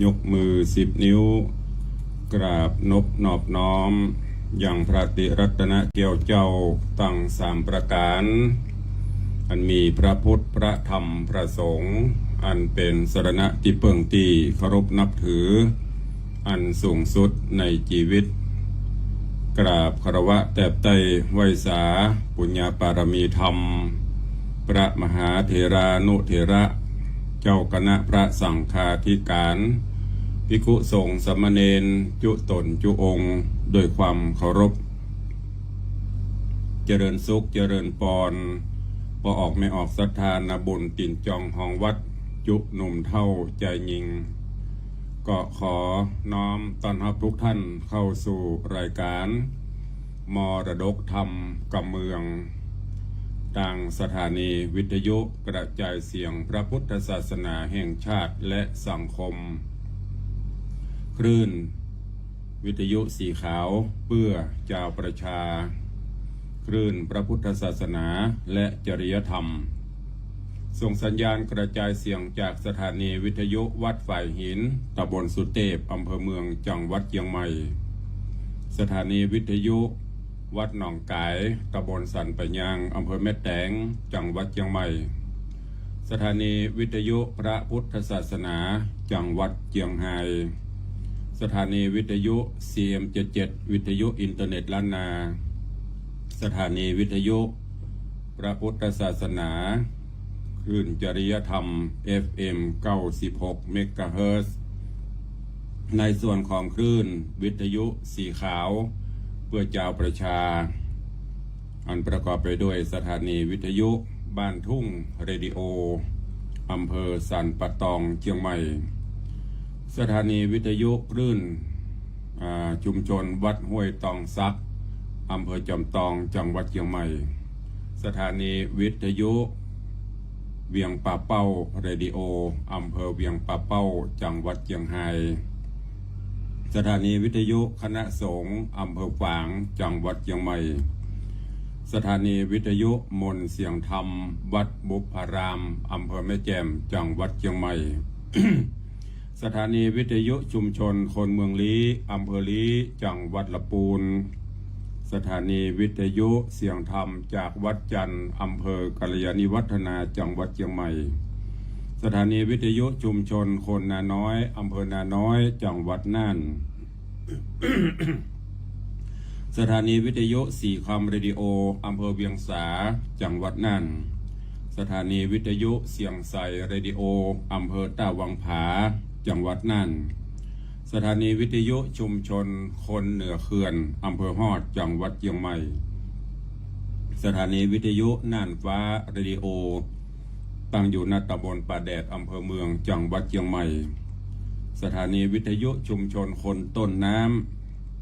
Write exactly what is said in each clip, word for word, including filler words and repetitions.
ยกมือสิบนิ้ว กราบนบนอบน้อม ยังพระติรัตนเกี้ยวเจ้าตังสามประก๋าน อันมีพระพุทธ พระธรรม พระสงฆ์ อันเป๋นสรณะตี้เปิ้งตี้เคารพนับถือ อันสูงสุดในจีวิต กราบคารวะแตบไต้ไหว้สา ปุญญาปารมีธรรม พระมหาเถรานุเถระ เจ้าคณะพระสังฆาธิก๋าน ภิกขุสงฆ์สามเณร จุ๊ต๋นจุ๊องค์ ด้วยความเคารพ เจริญสุขเจริญปอน ป้อออกแม่ออกศรัทธานาบุญตี๋นจองฮองวัด จุ๊หนุ่มเฒ่าจายญิง ก็ขอน้อมต้อนฮับทุกท่านเข้าสู่รายก๋าน มรดกธรรมกำเมือง ตางสถานีวิทยุกระจายเสียงพระพุทธศาสนาแห่งชาติและสังคม คลื่นวิทยุสีขาวเปื้อจาวประชา คลื่นพระพุทธศาสนาและจริยธรรม ส่งสัญญาณกระจายเสียงจากสถานีวิทยุวัดฝายหิน ตำบลสุเตพ อำเภอเมือง จังหวัดเจียงใหม่ สถานีวิทยุวัดหนองก๋าย ตำบลสันป่ายยาง อำเภอแม่แตง จังหวัดเจียงใหม่ สถานีวิทยุพระพุทธศาสนา จังหวัดเจียงฮาย สถานีวิทยุ ซีเอ็มเจ็ดเจ็ด วิทยุอินเทอร์เน็ตล้านนา สถานีวิทยุพระพุทธศาสนา คลื่นจริยธรรม เอฟเอ็ม เก้าสิบหก เมกะเฮิรตซ์ ในส่วนของคลื่นวิทยุสีขาวเปื้อจาวประชา อันประกอบไปด้วยสถานีวิทยุบ้านทุ่งเรดิโอ อำเภอสันป่าตอง เจียงใหม่ สถานีวิทยุคลื่น อ่า ชุมชนวัดห้วยตองสัก อำเภอจอมตอง จังหวัดเจียงใหม่ สถานีวิทยุเวียงป่าเป้าเรดิโอ อำเภอเวียงป่าเป้า จังหวัดเจียงฮาย สถานีวิทยุคณะสงฆ์ อำเภอฝาง จังหวัดเจียงใหม่ สถานีวิทยุมนต์เสียงธรรม วัดบุพพาราม อำเภอแม่แจ่ม จังหวัดเจียงใหม่ สถานีวิทยุชุมชนคนเมืองลี้ อำเภอลี้ จังหวัดละปูน สถานีวิทยุเสียงธรรมจากวัดจันทน์ อำเภอกัลยาณิวัฒนา จังหวัดเจียงใหม่ สถานีวิทยุชุมชนคนนาน้อย อำเภอนาน้อย จังหวัดน่าน สถานีวิทยุสีคำเรดิโอ อำเภอเวียงสา จังหวัดน่าน สถานีวิทยุเสียงใสเรดิโอ อำเภอต้าวังผา จังหวัดน่าน สถานีวิทยุชุมชนคนเหนือเขื่อน อำเภอฮอด จังหวัดเจียงใหม่ สถานีวิทยุน่านฟ้าเรดิโอ ตั้งอยู่ ณ ตำบลป่าแดด อำเภอเมือง จังหวัดเจียงใหม่ สถานีวิทยุชุมชนคนต้นน้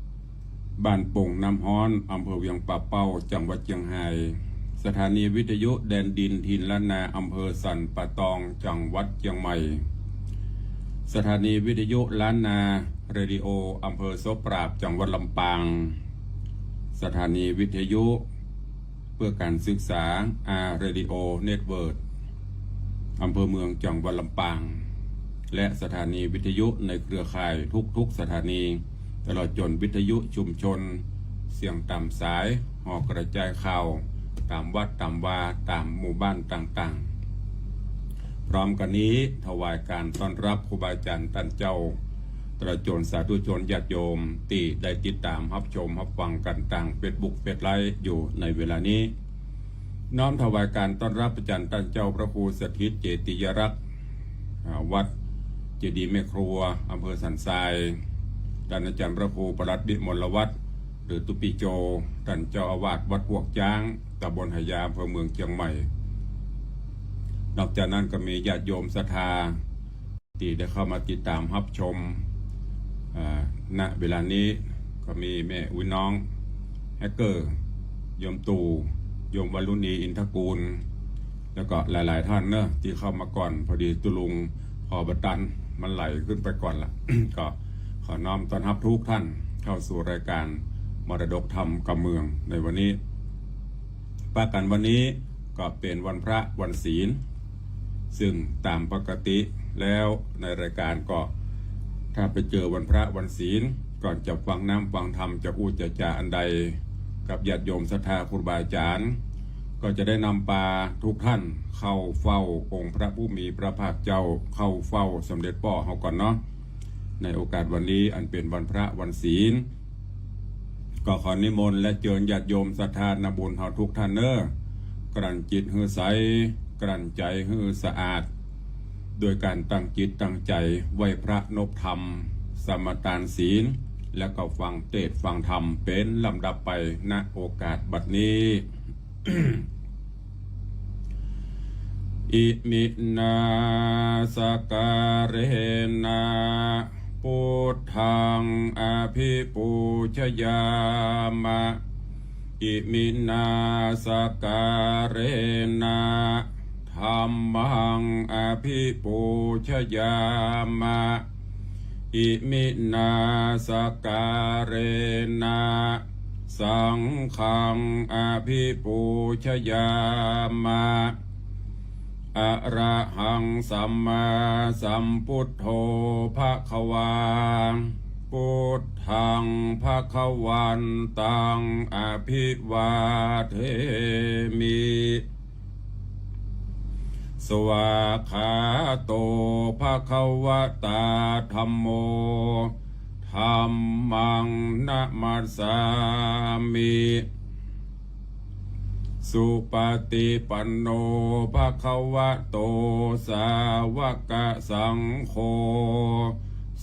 ำ บ้านโป่งน้ำฮ้อน อำเภอเวียงป่าเป้า จังหวัดเจียงฮาย สถานีวิทยุแดนดินถิ่นล้านนา อำเภอสันป่าตอง จังหวัดเจียงใหม่ สถานีวิทยุล้านนาเรดิโอ อำเภอโสปราบ จังหวัดลำปาง สถานีวิทยุ เพื่อการศึกษา อาร์ เรดิโอ เน็ตเวิร์ค อำเภอเมือง จังหวัดลำปาง และสถานีวิทยุในเครือข่ายทุกๆสถานี ตลอดจ๋นวิทยุชุมชน เสียงต๋ามสาย ห่อกระจายข่าว ต๋ามวัดต๋ามวา ต๋ามหมู่บ้านต่างๆ พร้อมกั๋นนี้ ถวายการต้อนฮับครูบาอาจ๋ารย์ต้านเจ้า ตลอดจ๋นสาธุชนญาติโยม ตี้ได้ติดต๋ามฮับชมฮับฟังกั๋นตางเฟซบุ๊ก เฟซไลฟ์ อยู่ในเวลานี้ น้อมถวายการต้อนฮับอาจ๋ารย์ต้านเจ้าพระครูสถิตเจติยรักษ์ อ่า วัดเจดีย์แม่ครัว อำเภอสันทราย ต้านอาจ๋ารย์พระครูปลัดวิมลวัฒน์ หรือตุ๊ปี้โจ ต้านเจ้าอาวาสวัดฮวกจ๊าง ต๋ำบลหายา อำเภอเมืองเจียงใหม่ นอกจากนั้นก็มีญาติโยมศรัทธา ตี้ได้เข้ามาติดต๋ามฮับชม อ่า ณ เวลานี้ก็มีแม่อุ๊ยน้อง แฮกเกอร์ โยมตู่ โยมวรุณี อินทกูล แล้วก็หลายๆ ต้านเนาะ ตี้เข้ามาก่อน พอดีตุ๊ลุงผ่อบ่ตัน มันไหลขึ้นไปก่อนละ ก็ขอน้อมต้อนฮับทุกต้านเข้าสู่รายก๋านมรดกธรรมกำเมืองในวันนี้ ปะกั๋นวันนี้ ก็เป๋นวันพระวันศีล ซึ่งต๋ามปกติแล้วในรายก๋านก็ ถ้าไปเจอวันพระวันศีล ก่อนจะฟังน้ำฟังธรรม จะอู้จะจ๋าอันใดกับญาติโยมศรัทธาครูบาอาจ๋ารย์ ก็จะได้นำปาทุกท่านเข้าเฝ้าองค์พระผู้มีพระภาคเจ้า เข้าเฝ้าสมเด็จป้อเฮาก่อนเนาะ ในโอกาสวันนี้อันเป๋นวันพระวันศีล ก็ขอนิมนต์และเจิญญาติโยมศรัทธานาบุญเฮาทุกท่านเน้อ กลั่นจิตหื้อใส กลั่นใจ๋หื้อสะอาด โดยก๋านตั้งจิตตั้งใจ๋ไหว้พระนบธรรม สมาตานศีล แล้วก็ฟังเตสน์ฟังธรรมเป๋นลำดับไป ณ โอกาสบัดนี้ Iminā sakkārena buddhaṃ abhipūjayāma. Iminā sakkārena dhammaṃ abhipūjayāma. Iminā sakkārena saṅghaṃ abhipūjayāma. Arahaṃ sammāsambuddho bhagavā. Buddhaṃ bhagavaṃ abhivādemi. Svākkhāto bhagavatā dhammo. Dhammaṃ namassāmi. Supaṭipanno bhagavato sāvakasaṅgho.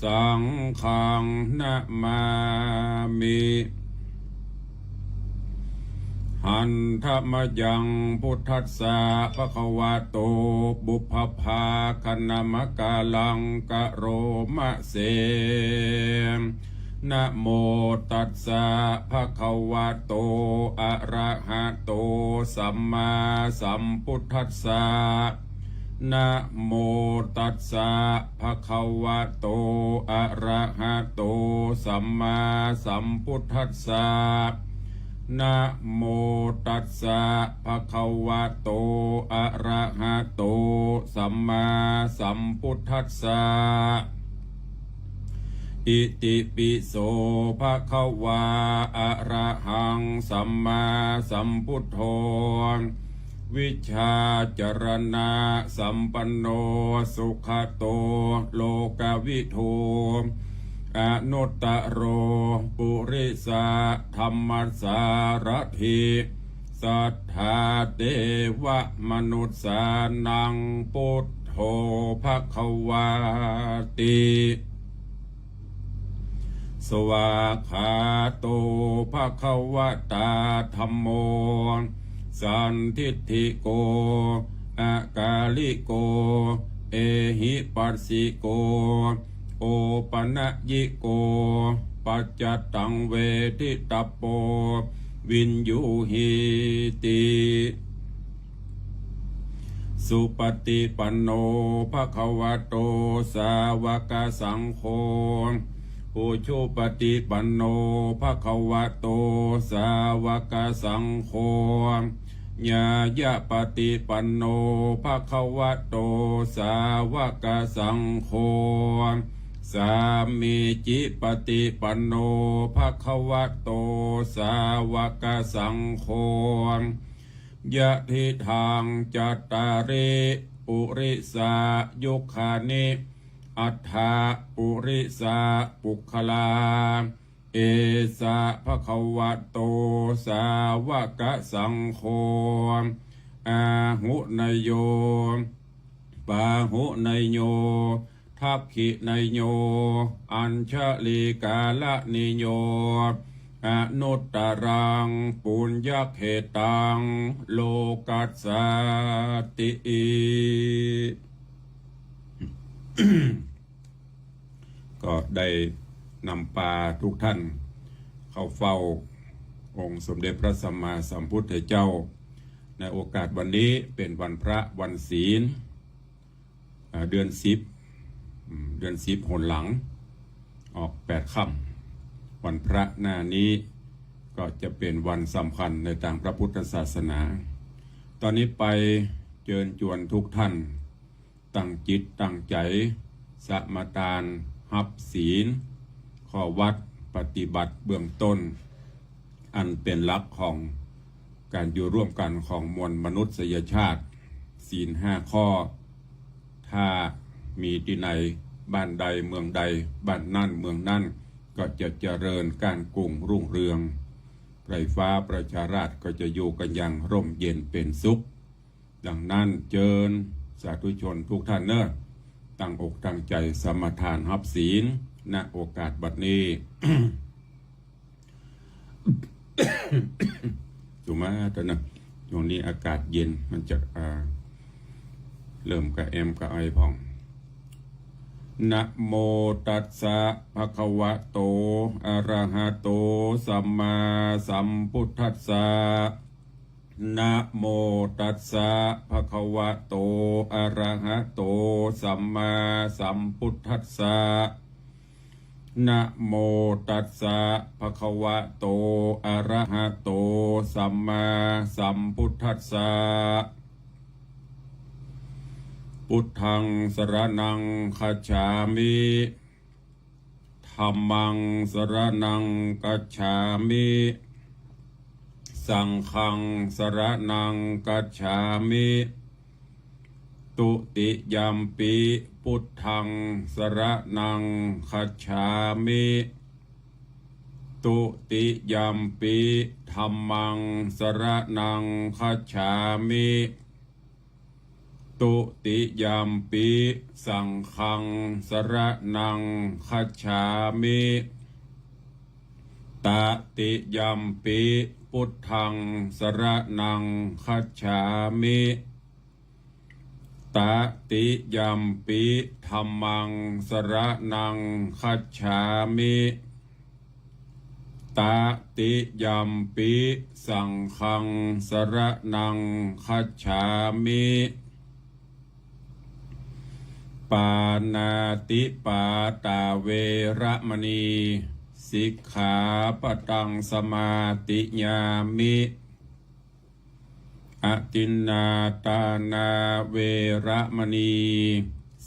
Saṅghaṃ namāmi. Handa mayaṃ buddhassa bhagavato pubbabhāganamakāraṃ karoma se. Namo tassa bhagavato arahato sammāsambuddhassa. Namo tassa bhagavato arahato sammāsambuddhassa. Namo tassa bhagavato arahato sammāsambuddhassa. Itipi so bhagavā arahaṃ sammāsambuddho vijjācaraṇasampanno sugato lokavidū anuttaro purisadammasārathi satthā devamanussānaṃ buddho bhagavāti. Svākkhāto bhagavatā dhammo sandiṭṭhiko akāliko ehipassiko opanayiko paccattaṃ veditabbo viññūhīti. Supaṭipanno bhagavato sāvakasaṅgho. Ujupaṭipanno bhagavato sāvakasaṅgho. Ñāyapaṭipanno bhagavato sāvakasaṅgho. Sāmīcipaṭipanno bhagavato sāvakasaṅgho. Yadidaṃ cattāri purisayugāni aṭṭha purisapuggalā, esa bhagavato sāvakasaṅgho, āhuneyyo pāhuneyyo dakkhiṇeyyo añjalikaraṇīyo anuttaraṃ puññakkhettaṃ lokassāti. ก็ได้นำปาทุกท่านเข้าเฝ้าองค์สมเด็จพระสัมมาสัมพุทธเจ้า ในโอกาสวันนี้เป๋นวันพระวันศีล อ่า เดือนสิบ อืม เดือนสิบหนหลัง ออกแปดค่ำ วันพระหน้านี้ก็จะเป๋นวันสำคัญในตางพระพุทธศาสนา ต๋อนนี้ไปเจิญจวนทุกท่าน ตั้งจิตตั้งใจ๋สมาตาน ฮับศีล ข้อวัตรปฏิบัติเบื้องต้น อันเป๋นหลักของก๋านอยู่ร่วมกั๋นของมวลมนุษยชาติ ศีลห้าข้อ ถ้ามีตี้ไหน บ้านใดเมืองใด บ้านนั้นเมืองนั้นก็จะเจริญก้านกุ่งรุ่งเรือง ไพร่ฟ้าประชาราษฎร์ก็จะอยู่กั๋นอย่างร่มเย็นเป๋นสุข ดังนั้นเจิญสาธุชนกู้ต้านเน่อ ตั้งอกตั้งใจ๋สมาทานฮับศีล ณ โอกาสบัดนี้ สุมาเถอะนะ ช่วงนี้อากาศเย็น มันจะ อ่า เริ่มกระแอมกระไอพ่อง นะโมตัสสะ ภะคะวะโต อะระหะโต สัมมาสัมพุทธัสสะ นะโมตัสสะ ภะคะวะโต อะระหะโต สัมมาสัมพุทธัสสะ นะโมตัสสะ ภะคะวะโต อะระหะโต สัมมาสัมพุทธัสสะ พุทธัง สรณัง คัจฉามิ ธัมมัง สรณัง คัจฉามิ สังฆัง สรณัง คัจฉามิ ตุติยัมปิ พุทธัง สรณัง คัจฉามิ ตุติยัมปิ ธัมมัง สรณัง คัจฉามิ ตุติยัมปิ สังฆัง สรณัง คัจฉามิ ตติยัมปิ พุทธัง สรณัง คัจฉามิ ตติยัมปิ ธัมมัง สรณัง คัจฉามิ ตติยัมปิ สังฆัง สรณัง คัจฉามิ ปาณาติปาตา เวระมะณี สิกขาปะตัง สมาธิยามิ อทินนาทานา เวระมะณี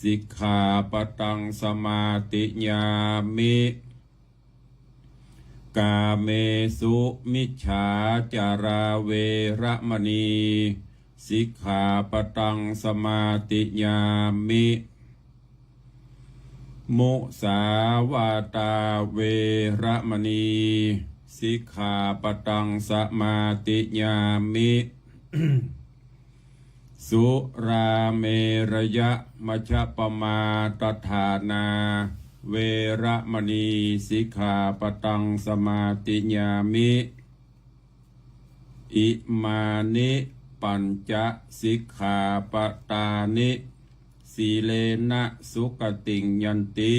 สิกขาปะตัง สมาธิยามิ กาเมสุมิจฉาจารา เวระมะณี สิกขาปะตัง สมาธิยามิ มุสาวาทา เวระมะณี สิกขาปะตัง สมาธิยามิ สุราเมรยะมัชฌะปะมาทฐานา เวระมะณี สิกขาปะตัง สมาธิยามิ อิมานิ ปัญจะ สิกขาปะตานิ สีเลนะ สุขติง ยันติ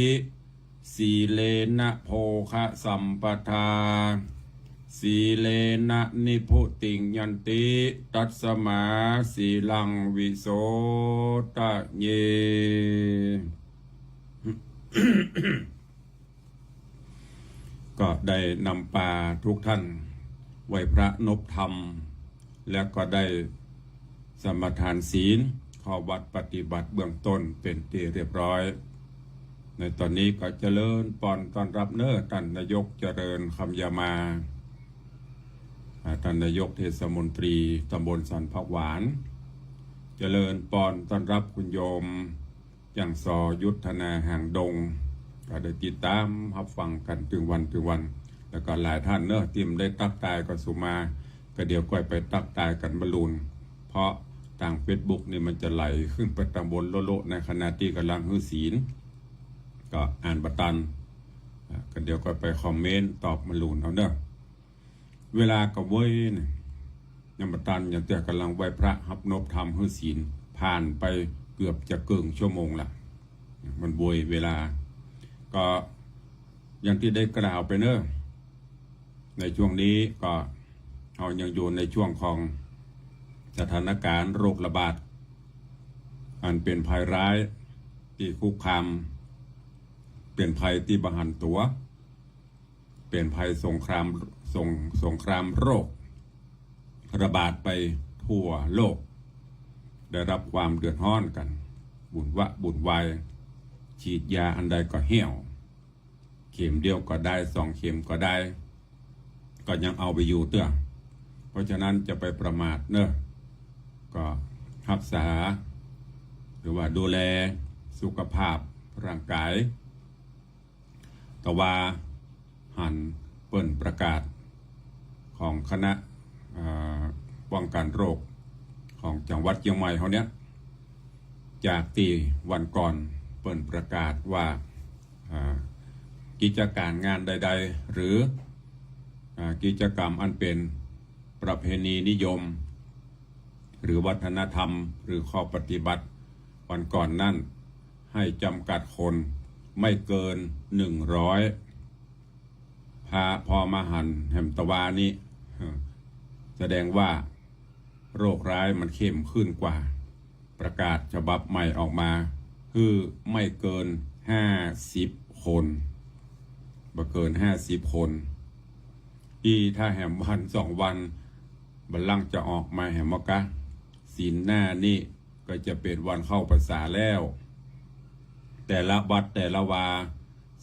สีเลนะ โภคะสัมปทา สีเลนะ นิพพุติง ยันติ ตัสมา สีลัง วิโสทะเย ก็ได้นำปากู้ต้านไหว้พระนบธรรม แล้วก็ได้สมาทานศีล ข้อวัตรปฏิบัติเบื้องต้นเป๋นตี้เรียบร้อย ในต๋อนนี้ก็เจริญปอนต้อนฮับเน่อ ต้านนายกเจริญ คำยามา อ่า ต้านนายกเทศมนตรีต๋ำบลสันผักหวาน เจริญปอนต้อนฮับคุณโยม อย่าง ส.ยุทธนา หางดง ก็ได้ติดต๋ามฮับฟังกั๋นตึงวันตึงวัน แล้วก็หลายต้านเน่อ ตี้บ่ได้ตั๊กตายก็สุมา ก็เดี๋ยวก้อยไปตั๊กตายกั๋นมะรืน เพราะตางเฟซบุ๊กนี่มันจะไหลขึ้นไปต๋ามบนโละๆ ในขณะตี้ก่ำลังหื้อศีล ก็อ่านบ่ตัน อ่า ก็เดี๋ยวก้อยไปคอมเมนต์ตอบมะรืนเอาเน่อ เวลาก็เวยนี่ ยังบ่ตัน ยังแต่ก่ำลังไหว้พระฮับนบธรรมหื้อศีล ผ่านไปเกือบจะเกิ่งชั่วโมงละ มันเวยเวลา ก็อย่างตี้ได้กล่าวไปเน่อ ในช่วงนี้ก็เฮายังอยู่ในช่วงของสถานการณ์โรคระบาด อันเป๋นภัยร้ายตี้คุกคาม เป๋นภัยตี้บ่หันตั๋ว เป๋นภัยสงคราม สง สงครามโรค ระบาดไปทั่วโลก ได้ฮับความเดือดฮ้อนกั๋น วุ่นวะวุ่นวาย ฉีดยาอันใดก็แห้ว ข็มเดียวก็ได้ สองเข็มก็ได้ ก็ยังเอาไปอยู่เตื้อ เพราะฉะนั้นจะไปประมาทเนอะ ก็ฮักษา หรือว่าดูแลสุขภาพร่างกาย แต่ว่าหันเปิ้นประกาศของคณะ เอ่อ ป้องกันโรคของจังหวัดเจียงใหม่เฮาเนี่ย จากตี้วันก่อนเปิ้นประกาศว่า อ่า กิจการงานใดๆ หรือ อ่า กิจกรรมอันเป็นประเพณีนิยม หรือวัฒนธรรม หรือข้อปฏิบัติ วันก่อนนั่นให้จำกัดคนไม่เกินหนึ่งร้อย พอ พอมาหันแหมตะวานี้ แสดงว่าโรคร้ายมันเข้มขึ้นกว่า ประกาศฉบับใหม่ออกมา คือไม่เกินห้าสิบคน บ่เกินห้าสิบคน อี้ถ้าแหมวันสองวัน บ่าลังจะออกมาแหมมะกะ ศีลหน้านี่ก็จะเป๋นวันเข้าพรรษาแล้ว แต่ละวัดแต่ละวา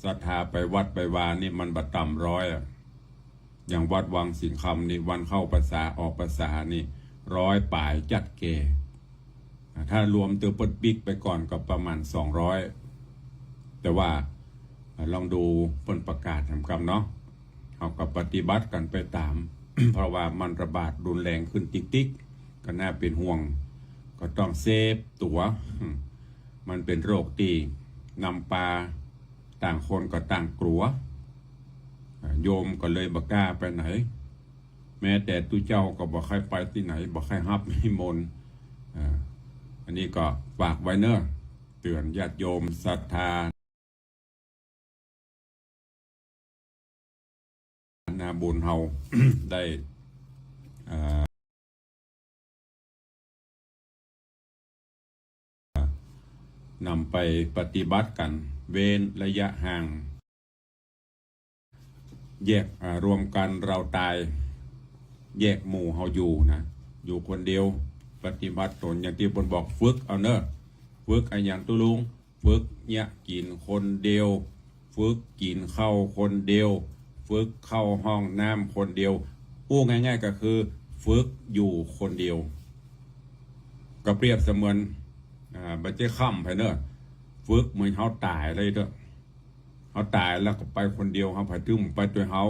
ศรัทธาไปวัดไปวานี่มันบ่ต่ำร้อยอะ อย่างวัดวังสิงห์คำนี่ วันเข้าพรรษาออกพรรษานี่ ร้อยป๋ายจัดแก่ อ่า ถ้ารวมเตื้อเปิ้นปิ๊กไปก่อนก็ประมาณสองร้อย แต่ว่า อ่า ลองดูเปิ้นประกาศแหมกำเนาะ เฮาก็ปฏิบัติกั๋นไปต๋าม เพราะว่ามันระบาดรุนแรงขึ้นติ๊กๆ ก็น่าเป๋นห่วง ก็ต้องเซฟตั๋ว มันเป๋นโรคตี้นำปา ต่างคนก็ต่างกลัว อ่า โยมก็เลยบ่กล้าไปไหน แม้แต่ตุ๊เจ้าก็บ่ใค่ไปตี้ไหน บ่ใค่ฮับนิมนต์ อ่า อันนี้ก็ฝากไว้เนอะ เตื๋อนญาติโยมศรัทธา นาบุญเฮา ได้ เอ่อ นำไปปฏิบัติกั๋น เว้นระยะห่าง แยก อ่า รวมกั๋นเราต๋าย แยกหมู่เฮาอยู่นะ อยู่คนเดียว ปฏิบัติต๋นอย่างตี้เปิ้นบอก ฝึกเอาเนอะ ฝึกอะหยังตุ๊ลุง ฝึกเยียะกิ๋นคนเดียว ฝึกกิ๋นข้าวคนเดียว ฝึกเข้าห้องน้ำคนเดียว อู้ง่ายๆ ก็คือฝึกอยู่คนเดียว ก็เปรียบเสมือน อ่า บ่ใจ้ค่ำไปเนอะ ฝึกเหมือนเฮาต๋ายเลยเถอะ เฮาต๋ายแล้วก็ไปคนเดียว เฮาไผตึงไปตวยเฮา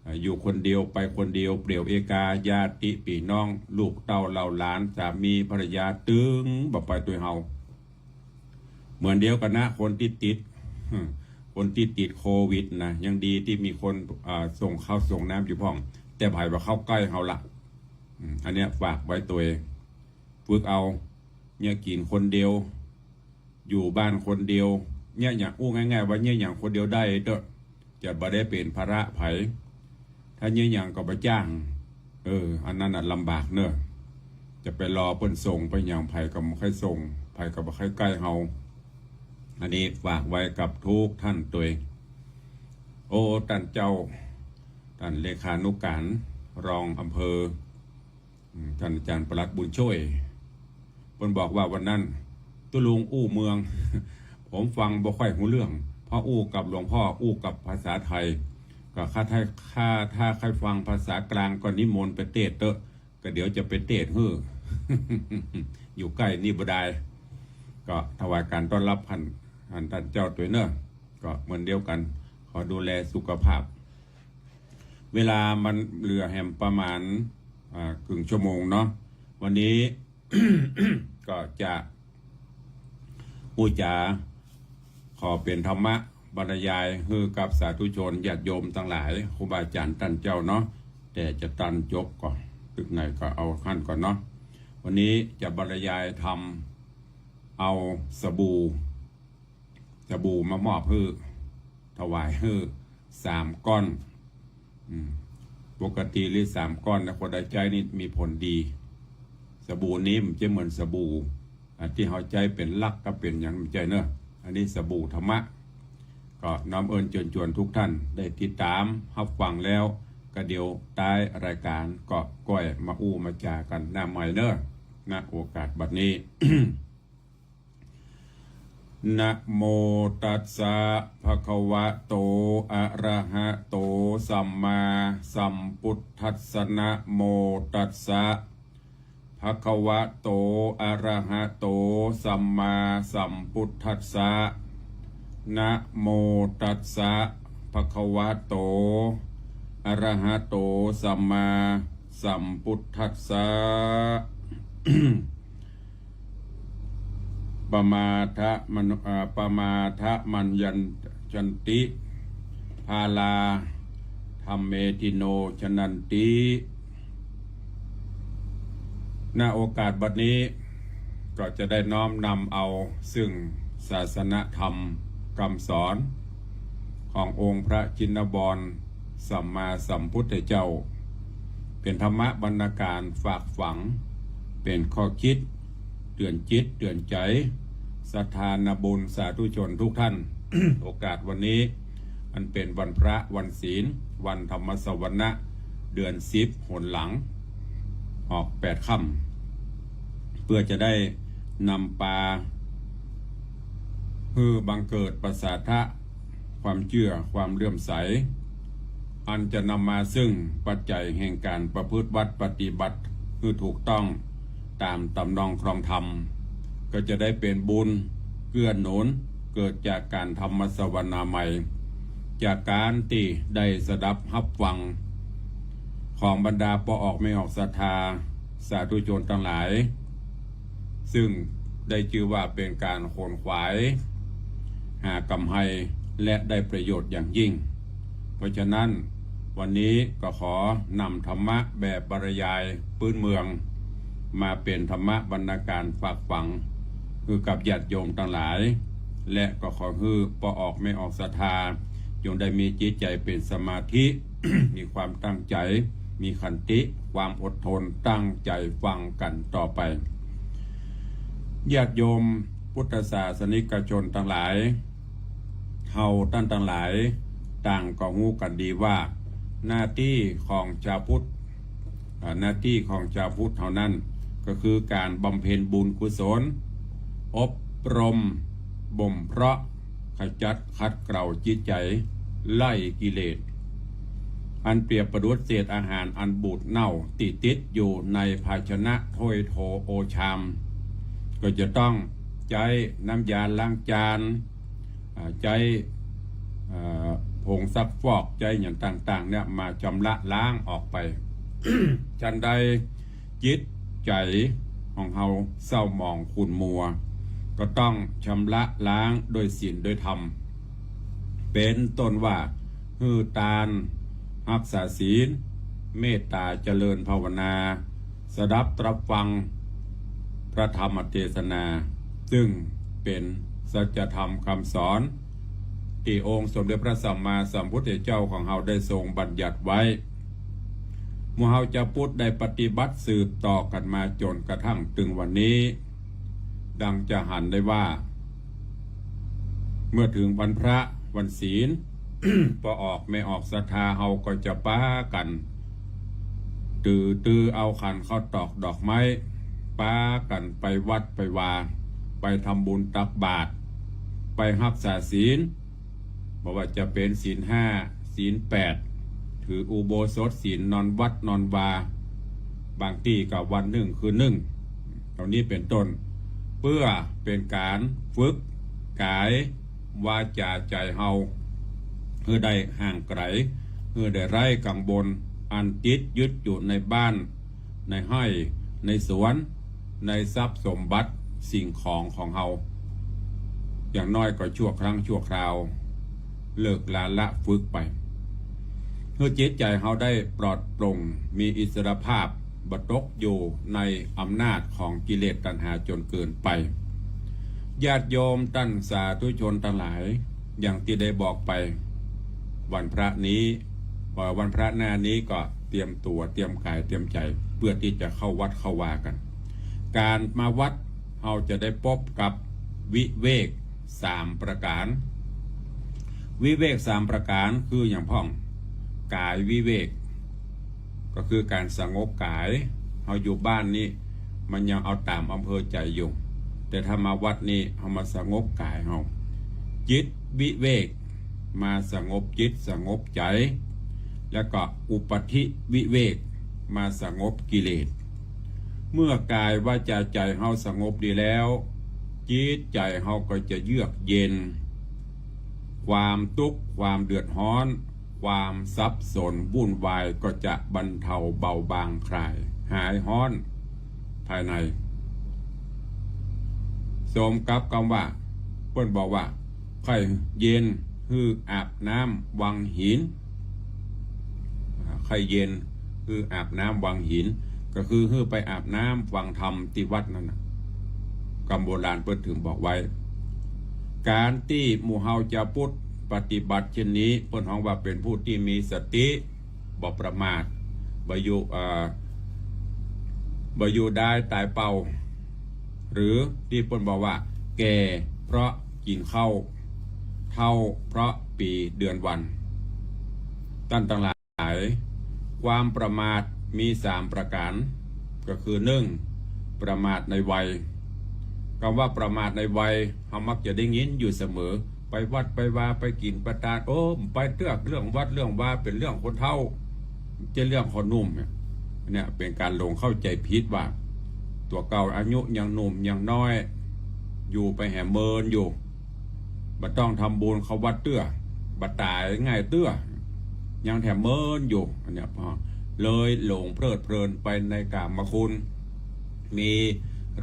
อ่า อยู่คนเดียว ไปคนเดียว เปลี่ยวเอกา ญาติปี้น้อง ลูกเต้าเหล่าหลาน สามีภรรยา ตึงบ่ไปตวยเฮา เหมือนเดียวกั๋นนะ คนตี้ติด คนตี้ติดโควิดนะ ยังดีตี้มีคน อ่า ส่งข้าวส่งน้ำอยู่พ่อง แต่ไผบ่เข้าใก้เฮาละ อืม อันเนี้ยฝากไว้ตวย ฝึกเอา เยียะกิ๋นคนเดียว อยู่บ้านคนเดียว เยียะหยัง อู้ง่ายๆ ว่าเยียะหยังคนเดียวได้เต๊อะ จะบ่ได้เป๋นภาระไผ ถ้าเยียะหยังก็บ่จ้าง เออ อันนั้นน่ะลำบากเนอะ จะไปรอเปิ้นส่งไปหยัง ไผก็บ่ใค่ส่ง ไผก็บ่ใค่ใก้เฮา อันนี้ฝากไว้กับทุกท่านตวย โอ้ ต้านเจ้า ต้านเลขานุก๋าน รองอำเภอ อืม ต้านอาจ๋ารย์ปลัดบุญช่วย เปิ้นบอกว่าวันนั้น ตุ๊ลุงอู้เมือง ผมฟังบ่ค่อยฮู้เรื่อง เพราะอู้กับหลวงพ่อ อู้กับภาษาไทย ก็ถ้า ถ้า ถ้าใค่ฟังภาษากลางก็นิมนต์ไปเตสน์เต๊อะ ก็เดี๋ยวจะไปเตสน์หื้อ อยู่ใก้นี่บ่ได้ ก็ถวายก๋านต้อนรับหั้น หั้นต้านเจ้าตวยเนอะ ก็เหมือนเดียวกั๋น ขอดูแลสุขภาพ เวลามันเหลือแหมประมาณ อ่า เกิ่งชั่วโมงเนาะ วันนี้ ก็จะอู้จ๋า ขอเป๋นธรรมะบรรยายหื้อกับสาธุชนญาติโยมตังหลาย ครูบาอาจ๋ารย์ต้านเจ้าเนาะ แต่จะตันจบก่อน ตึกไหนก็เอาหั้นก่อนเนาะ วันนี้จะบรรยายธรรม เอาสบู่ สบู่มามอบหื้อ ถวายหื้อสามก้อน อืม ปกตินี่สามก้อนนะ คนใดใจ๊นี่มีผลดี สบู่นี้มันจะเหมือนสบู่ อ่ะ ตี้เฮาใจ๊เป๋นลักก็เป๋นหยัง บ่ใจ้เนอะ อันนี้สบู่ธรรมะ ก็น้อมเอิ้นเจิญจวนทุกท่านได้ติดต๋ามฮับฟังแล้ว ก็เดี๋ยวต๊ายรายก๋านก็ก้อยมาอู้มาจ๋ากั๋นหน้าใหม่เนอะ ณ โอกาสบัดนี้ นะโมตัสสะ ภะคะวะโต อะระหะโต สัมมาสัมพุทธัสสะ นะโมตัสสะ ภะคะวะโต อะระหะโต สัมมาสัมพุทธัสสะ นะโมตัสสะ ภะคะวะโต อะระหะโต สัมมาสัมพุทธัสสะ ปะมาทะมะโน เอ่อ ปะมาทะมัญญันติ พาลา ธัมเม ทินโน ชะนันติ ณ โอกาสบัดนี้ ก็จะได้น้อมนำเอาซึ่งศาสนธรรมกำสอนขององค์พระชินบรณ์สัมมาสัมพุทธเจ้า เป๋นธรรมะบรรณาการฝากฝัง เป๋นข้อคิดเตื๋อนจิตเตื๋อนใจ๋ ศรัทธานาบุญสาธุชนทุกท่าน โอกาสวันนี้ อันเป๋นวันพระวันศีล วันธรรมสวนะ เดือนสิบหนหลัง ออกแปดค่ำ เปื้อจะได้นำปา หื้อบังเกิดประสาทะ ความเจื้อ ความเลื่อมใส อันจะนำมาซึ่งปัจจัยแห่งก๋านประพฤติวัตรปฏิบัติ หื้อถูกต้องต๋ามต๋ำนองครองธรรม ก็จะได้เป๋นบุญเกื้อหนุน เกิดจากก๋านธรรมสวนาใหม่ จากก๋านตี้ได้สดับฮับฟัง ของบรรดาป้อออกแม่ออกศรัทธาสาธุชนตังหลาย ซึ่งได้จื้อว่าเป๋นก๋านขนขวาย หากำไร และได้ประโยชน์อย่างยิ่ง เพราะฉะนั้น วันนี้ก็ขอนำธรรมะแบบบรรยายปื๊นเมือง มาเป๋นธรรมะบรรณาการฝากฝัง หื้อกับญาติโยมตังหลาย และก็ขอหื้อป้อออกแม่ออกศรัทธา จงได้มีจิตใจ๋เป๋นสมาธิ มีความตั้งใจ๋ มีขันติ ความอดทน ตั้งใจ๋ฟังกั๋นต่อไป ญาติโยมพุทธศาสนิกชนตังหลาย เฮาต้านตังหลาย ต่างก็ฮู้กั๋นดีว่า หน้าตี้ของจาวพุทธ อ่า หน้าตี้ของจาวพุทธเฮานั้น ก็คือก๋านบำเพ็ญบุญกุศล อบรม บ่มเพาะ ขจัดขัดเกลาจิตใจ๋ ไล่กิเลส อันเปรียบประดุจเศษอาหารอันบูดเน่าตี้ติดอยู่ในภาชนะถ้วยโถโอชาม ก็จะต้องใจ๊น้ำยาล้างจาน อ่า ใจ๊ อ่า ผงซักฟอก ใจ๊หยังต่างๆ เนี่ย มาชำระล้างออกไป ฉันใดจิตใจ๋ของเฮาเศร้าหมองขุ่นมัว ก็ต้องชำระล้างด้วยศีลด้วยธรรม เป๋นต้นว่า หื้อตาน ฮักษาศีล เมตตา เจริญภาวนา สดับตรับฟังพระธรรมเทศนา ซึ่งเป๋นสัจธรรมคำสอน ตี้องค์สมเด็จพระสัมมาสัมพุทธเจ้าของเฮาได้ทรงบัญญัติไว้ หมู่เฮาจาวพุทธได้ปฏิบัติสืบต่อกั๋นมาจ๋นกระทั่งเถิงวันนี้ ดังจะหันได้ว่า เมื่อเถิงวันพระวันศีล ป้อออกแม่ออกศรัทธาเฮาก็จะปากั๋น ถือ ถือเอาขันข้าวตอกดอกไม้ ปากั๋นไปวัดไปวา ไปทำบุญตักบาตร ไปฮักษาศีล บ่ว่าจะเป๋นศีลห้า ศีลแปด ถืออุโบสถศีล นอนวัดนอนวา บางตี้ก็วันนึ่งคืนนึ่ง เหล่านี้เป๋นต้น เปื้อเป๋นก๋านฝึกก๋ายวาจ๋าใจ๋เฮา หื้อได้ห่างไก๋ หื้อได้ไร้กังวล อันติดยึดอยู่ในบ้าน ในไฮ่ ในสวน ในทรัพย์สมบัติสิ่งของของเฮา อย่างน้อยก็ชั่วครั้งชั่วคราว เลิกลาละฝึกไป หื้อจิตใจ๋เฮาได้ปลอดโปร่ง มีอิสรภาพ บ่ตกอยู่ในอำนาจของกิเลสตัณหาจ๋นเกินไป ญาติโยมต้านสาธุชนตังหลาย อย่างตี้ได้บอกไป วันพระนี้ เอ่อ วันพระหน้านี้ก็เตรียมตั๋ว เตรียมก๋าย เตรียมใจ๋ เปื้อตี้จะเข้าวัดเข้าวากั๋น ก๋านมาวัด เฮาจะได้ปบกับวิเวกสามประก๋าน วิเวกสามประก๋านคือหยังพ่อง ก๋ายวิเวก ก็คือก๋านสงบก๋าย เฮาอยู่บ้านนี่ มันยังเอาต๋ามอำเภอใจ๋อยู่ แต่ถ้ามาวัดนี้ เฮามาสงบก๋ายเฮา จิตวิเวก มาสงบจิตสงบใจ๋ แล้วก็อุปัฏฐิวิเวก มาสงบกิเลส เมื่อก๋ายวาจาใจ๋เฮาสงบดีแล้ว จิตใจ๋เฮาก็จะเยือกเย็น ความตุ๊กข์ ความเดือดฮ้อน ความสับสนวุ่นวายก็จะบรรเทาเบาบางคลาย หายฮ้อนภายใน สมกับกำว่า เปิ้นบอกว่า ใค่เย็นหื้ออาบน้ำวังหิน อ่า ใค่เย็นหื้ออาบน้ำวังหิน ก็คือหื้อไปอาบน้ำฟังธรรมตี้วัดนั่นน่ะ กำโบราณเปิ้นเถิงบอกไว้ ก๋านตี้หมู่เฮาจะประพฤติปฏิบัติเช่นนี้ เปิ้นฮ้องว่าเป๋นผู้ตี้มีสติ บ่ประมาท บ่อยู่ เอ่อ บ่อยู่ดายต๋ายเป่า หรือตี้เปิ้นบอกว่า แก่เพราะกิ๋นข้าว เฒ่าเพราะปี๋เดือนวัน ต้านตังหลาย ความประมาทมีสามประก๋าน ก็คือ นึ่ง ประมาทในวัย กำว่าประมาทในวัย เฮามักจะได้ยินอยู่เสมอ ไปวัดไปวา ไปกิ๋นไปตาน โอ้ ไปเตื้อ เรื่องวัดเรื่องวาเป๋นเรื่องคนเฒ่า บ่ใจ้เรื่องคนหนุ่มเนี่ย เนี่ยเป๋นก๋านหลงเข้าใจ๋ผิดว่า ตั๋วเก่าอายุยังหนุ่มยังน้อย อยู่ไปแหมเมินอยู่ บ่ต้องทำบุญเข้าวัดเตื้อ บ่ต๋ายง่ายเตื้อ ยังแถมเมินอยู่ อันเนี้ย เลยหลงเพลิดเพลินไปในกามคุณ มี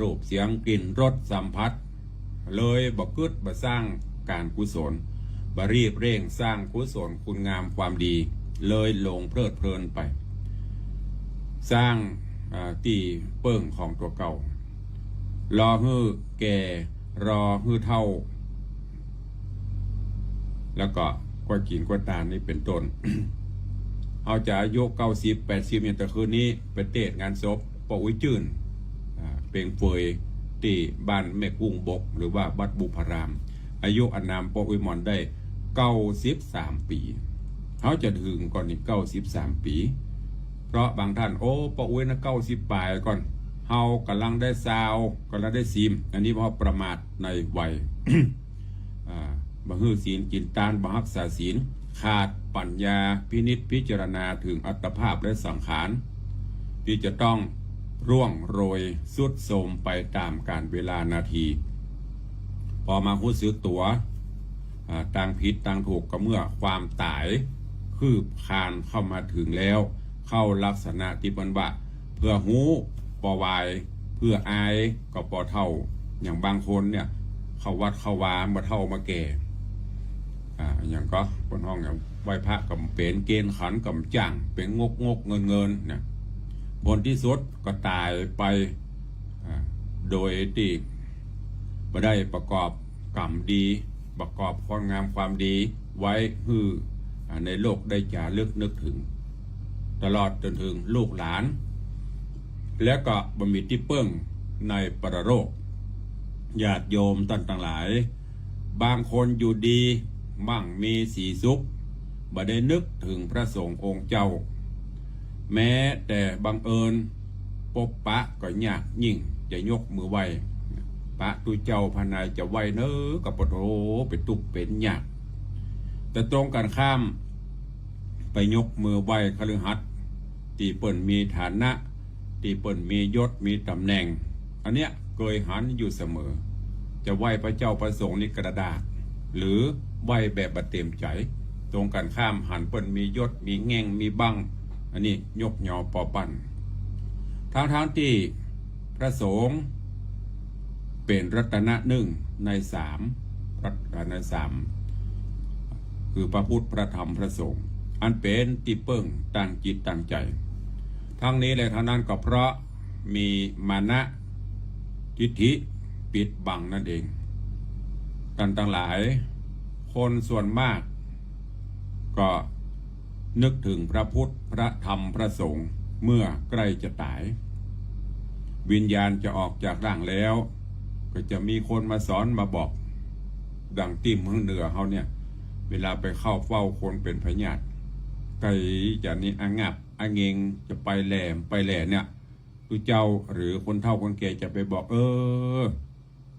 รูปเสียงกลิ่นรสสัมผัส เลยบ่กึ๊ดบ่สร้างก๋านกุศล บ่รีบเร่งสร้างกุศลคุณงามความดี เลยหลงเพลิดเพลินไป สร้าง อ่า ตี้เปิ้งของตั๋วเก่า รอหื้อแก่ รอหื้อเฒ่า แล้วก็กวาดกิ๋นกวาดตานนี่เป๋นต้น เฮาจะอายุเก้าสิบ แปดสิบ เนี่ย แต่คืนนี้ไปเตศงานศพป้ออุ๊ยจื้น อ่า เปงเฟย ตี้บ้านแม่กุ้งบก หรือว่าวัดบุพพาราม อายุอานามป้ออุ๊ยหม่อนได้เก้าสิบสามปี๋ เฮาจะเถิงก่อนนี่ เก้าสิบสามปี๋ เพราะบางต้าน โอ้ ป้ออุ๊ยนะ เก้าสิบป๋ายก่อน เฮาก่ำลังได้ซาว ก่ำลังได้สิบ อันนี้เพราะประมาทในวัย อ่า บ่หื้อศีลกิ๋นตาน บ่ฮักษาศีล ขาดปั๋ญญาพินิจพิจารณาเถิงอัตภาพและสังขาร ตี้จะต้องร่วงโรยทรุดโทรมไปต๋ามกาลเวลานาที ปอมาฮู้สึกตั๋ว อ่า ตางผิดตางถูก ก็เมื่อความต๋ายคืบคลานเข้ามาเถิงแล้ว เข้าลักษณะตี้เปิ้นว่า เผื่อฮู้ปอวาย เผื่ออายก็ปอเฒ่า อย่างบางคนเนี่ย เข้าวัดเข้าวามาเฒ่ามาแก่ อ่า อย่างก็เปิ้นฮ้องอย่างไหว้พระก็บ่เป๋น เกณฑ์ขันก็บ่จ้าง เป๋นงกงกเงินเงินเนี่ย ผลตี้สุดก็ต๋ายไป อ่า โดยตี้บ่ได้ประกอบกรรมดี ประกอบคุณงามความดีไว้หื้อ อ่า ในโลกได้จ๋ารึกนึกเถิง ตลอดจนเถิงลูกหลาน และก็บ่มีตี้เปิ้งในปรโลก ญาติโยมต้านตังหลาย บางคนอยู่ดี มั่งมีสีสุข บ่ได้นึกเถิงพระสงฆ์องค์เจ้า แม้แต่บังเอิญปบปะก็ยากยิ่งจะยกมือไหว้ ปะตุ๊เจ้าปะนายจะไหว้เน้อ ก็ปะโถเป๋นตุ๊กเป๋นยาก แต่ตรงกันข้าม ไปยกมือไหว้คฤหัสถ์ตี้เปิ้นมีฐานะ ตี้เปิ้นมียศมีต๋ำแหน่ง อันเนี้ยเกยหันอยู่เสมอ จะไหว้พระเจ้าพระสงฆ์นี่กระด้าง หรือไหว้แบบบ่เต๋มใจ๋ ตรงกันข้ามหันเปิ้นมียศมีแง่งมีบั้ง อันนี้ยกยอปอปั้น ทั้งๆ ตี้พระสงฆ์เป๋นรัตนะนึ่งในสาม รัตนะในสาม คือพระพุทธ พระธรรม พระสงฆ์ อันเป๋นตี้เปิ้งตางจิตตางใจ๋ ทั้งนี้และทั้งนั้นก็เพราะมีมานะทิฐิปิดบังนั่นเอง ต้านตังหลาย คนส่วนมากก็นึกเถิงพระพุทธ พระธรรม พระสงฆ์ เมื่อใกล้จะต๋าย วิญญาณจะออกจากร่างแล้ว ก็จะมีคนมาสอนมาบอก ดังตี้เมืองเหนือเฮาเนี่ย เวลาไปเข้าเฝ้าคนเป๋นพยาธิ ใก้จะนี่อะงับอะเงง จะไปแหล่บ่ไปแหล่เนี่ย ตุ๊เจ้าหรือคนเฒ่าคนแก่จะไปบอก เออ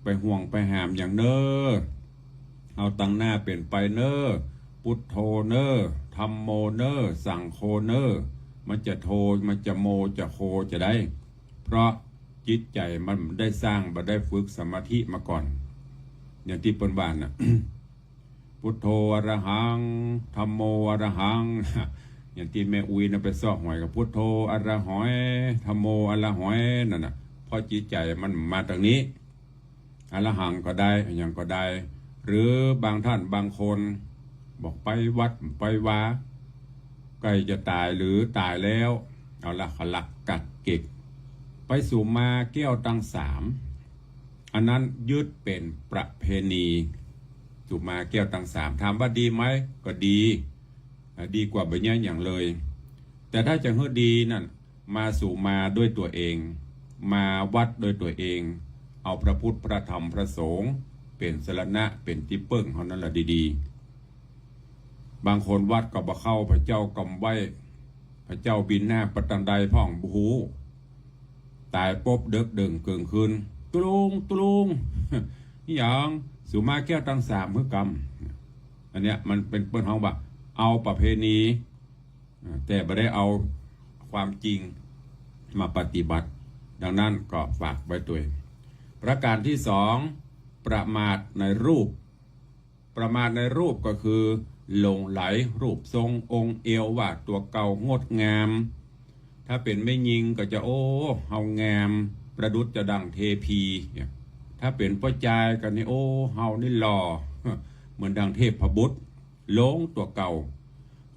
ไปห่วงไปห้ามหยังเน่อ เอาตังหน้าเป๋นไปเน่อ พุทโธเน่อ ธัมโมเน่อ สังโฆเน่อ มันจะโธ มันจะโม จะโค จะใด เพราะจิตใจ๋มันได้สร้าง บ่ได้ฝึกสมาธิมาก่อน อย่างตี้เปิ้นว่าน่ะ พุทโธอะระหัง ธัมโมอะระหัง อย่างตี้แม่อุ๊ยน่ะไปซอกหอยก็พุทโธอะระหอย ธัมโมอะระหอย นั่นน่ะ เพราะจิตใจ๋มันมาตางนี้ อะระหังก็ได้ อะหยังก็ได้ หรือบางต้านบางคนบอกไปวัดไปวา ใก้จะต๋ายหรือต๋ายแล้ว เอาละ ขลักกักเก็ก ไปสุมาแก้วตังสาม อันนั้นยึดเป๋นประเพณี สุมาแก้วตังสาม ถามว่าดีไหม ก็ดี อ่ะ ดีกว่าบ่เยียะหยังเลย แต่ถ้าจะหื้อดีนั่น มาสุมาด้วยตั๋วเอง มาวัดด้วยตั๋วเอง เอาพระพุทธพระธรรมพระสงฆ์เป๋นสรณะ เป๋นตี้เปิ้งเฮานั้นละดีๆ บางคนวัดก็บ่เข้า พระเจ้ากำไหว้ พระเจ้าบิณฑบาตไปตางใดพ่องบ่ฮู้ ต๋ายปุ๊บเดิกเดิ่งเกิ่งคืน ตุ๊ลุง ตุ๊ลุง อะหยัง สุมาแก้วตังสามหื้อกำ อันเนี้ยมันเป๋นเปิ้นฮ้องว่าเอาประเพณี อ่า แต่บ่ได้เอาความจริงมาปฏิบัติ ดังนั้นก็ฝากไว้ตวย ประการตี้สอง ประมาทในรูป ประมาทในรูปก็คือหลงใหลรูปทรงองค์เอวว่าตั๋วเก่างดงาม ถ้าเป๋นแม่ญิงก็จะ โอ้ เฮางาม ประดุจจะดั่งเทพี เนี่ย ถ้าเป๋นป้อจายก็นี่ โอ้ เฮานี่หล่อ เหมือนดั่งเทพบุตร หลงตั๋วเก่า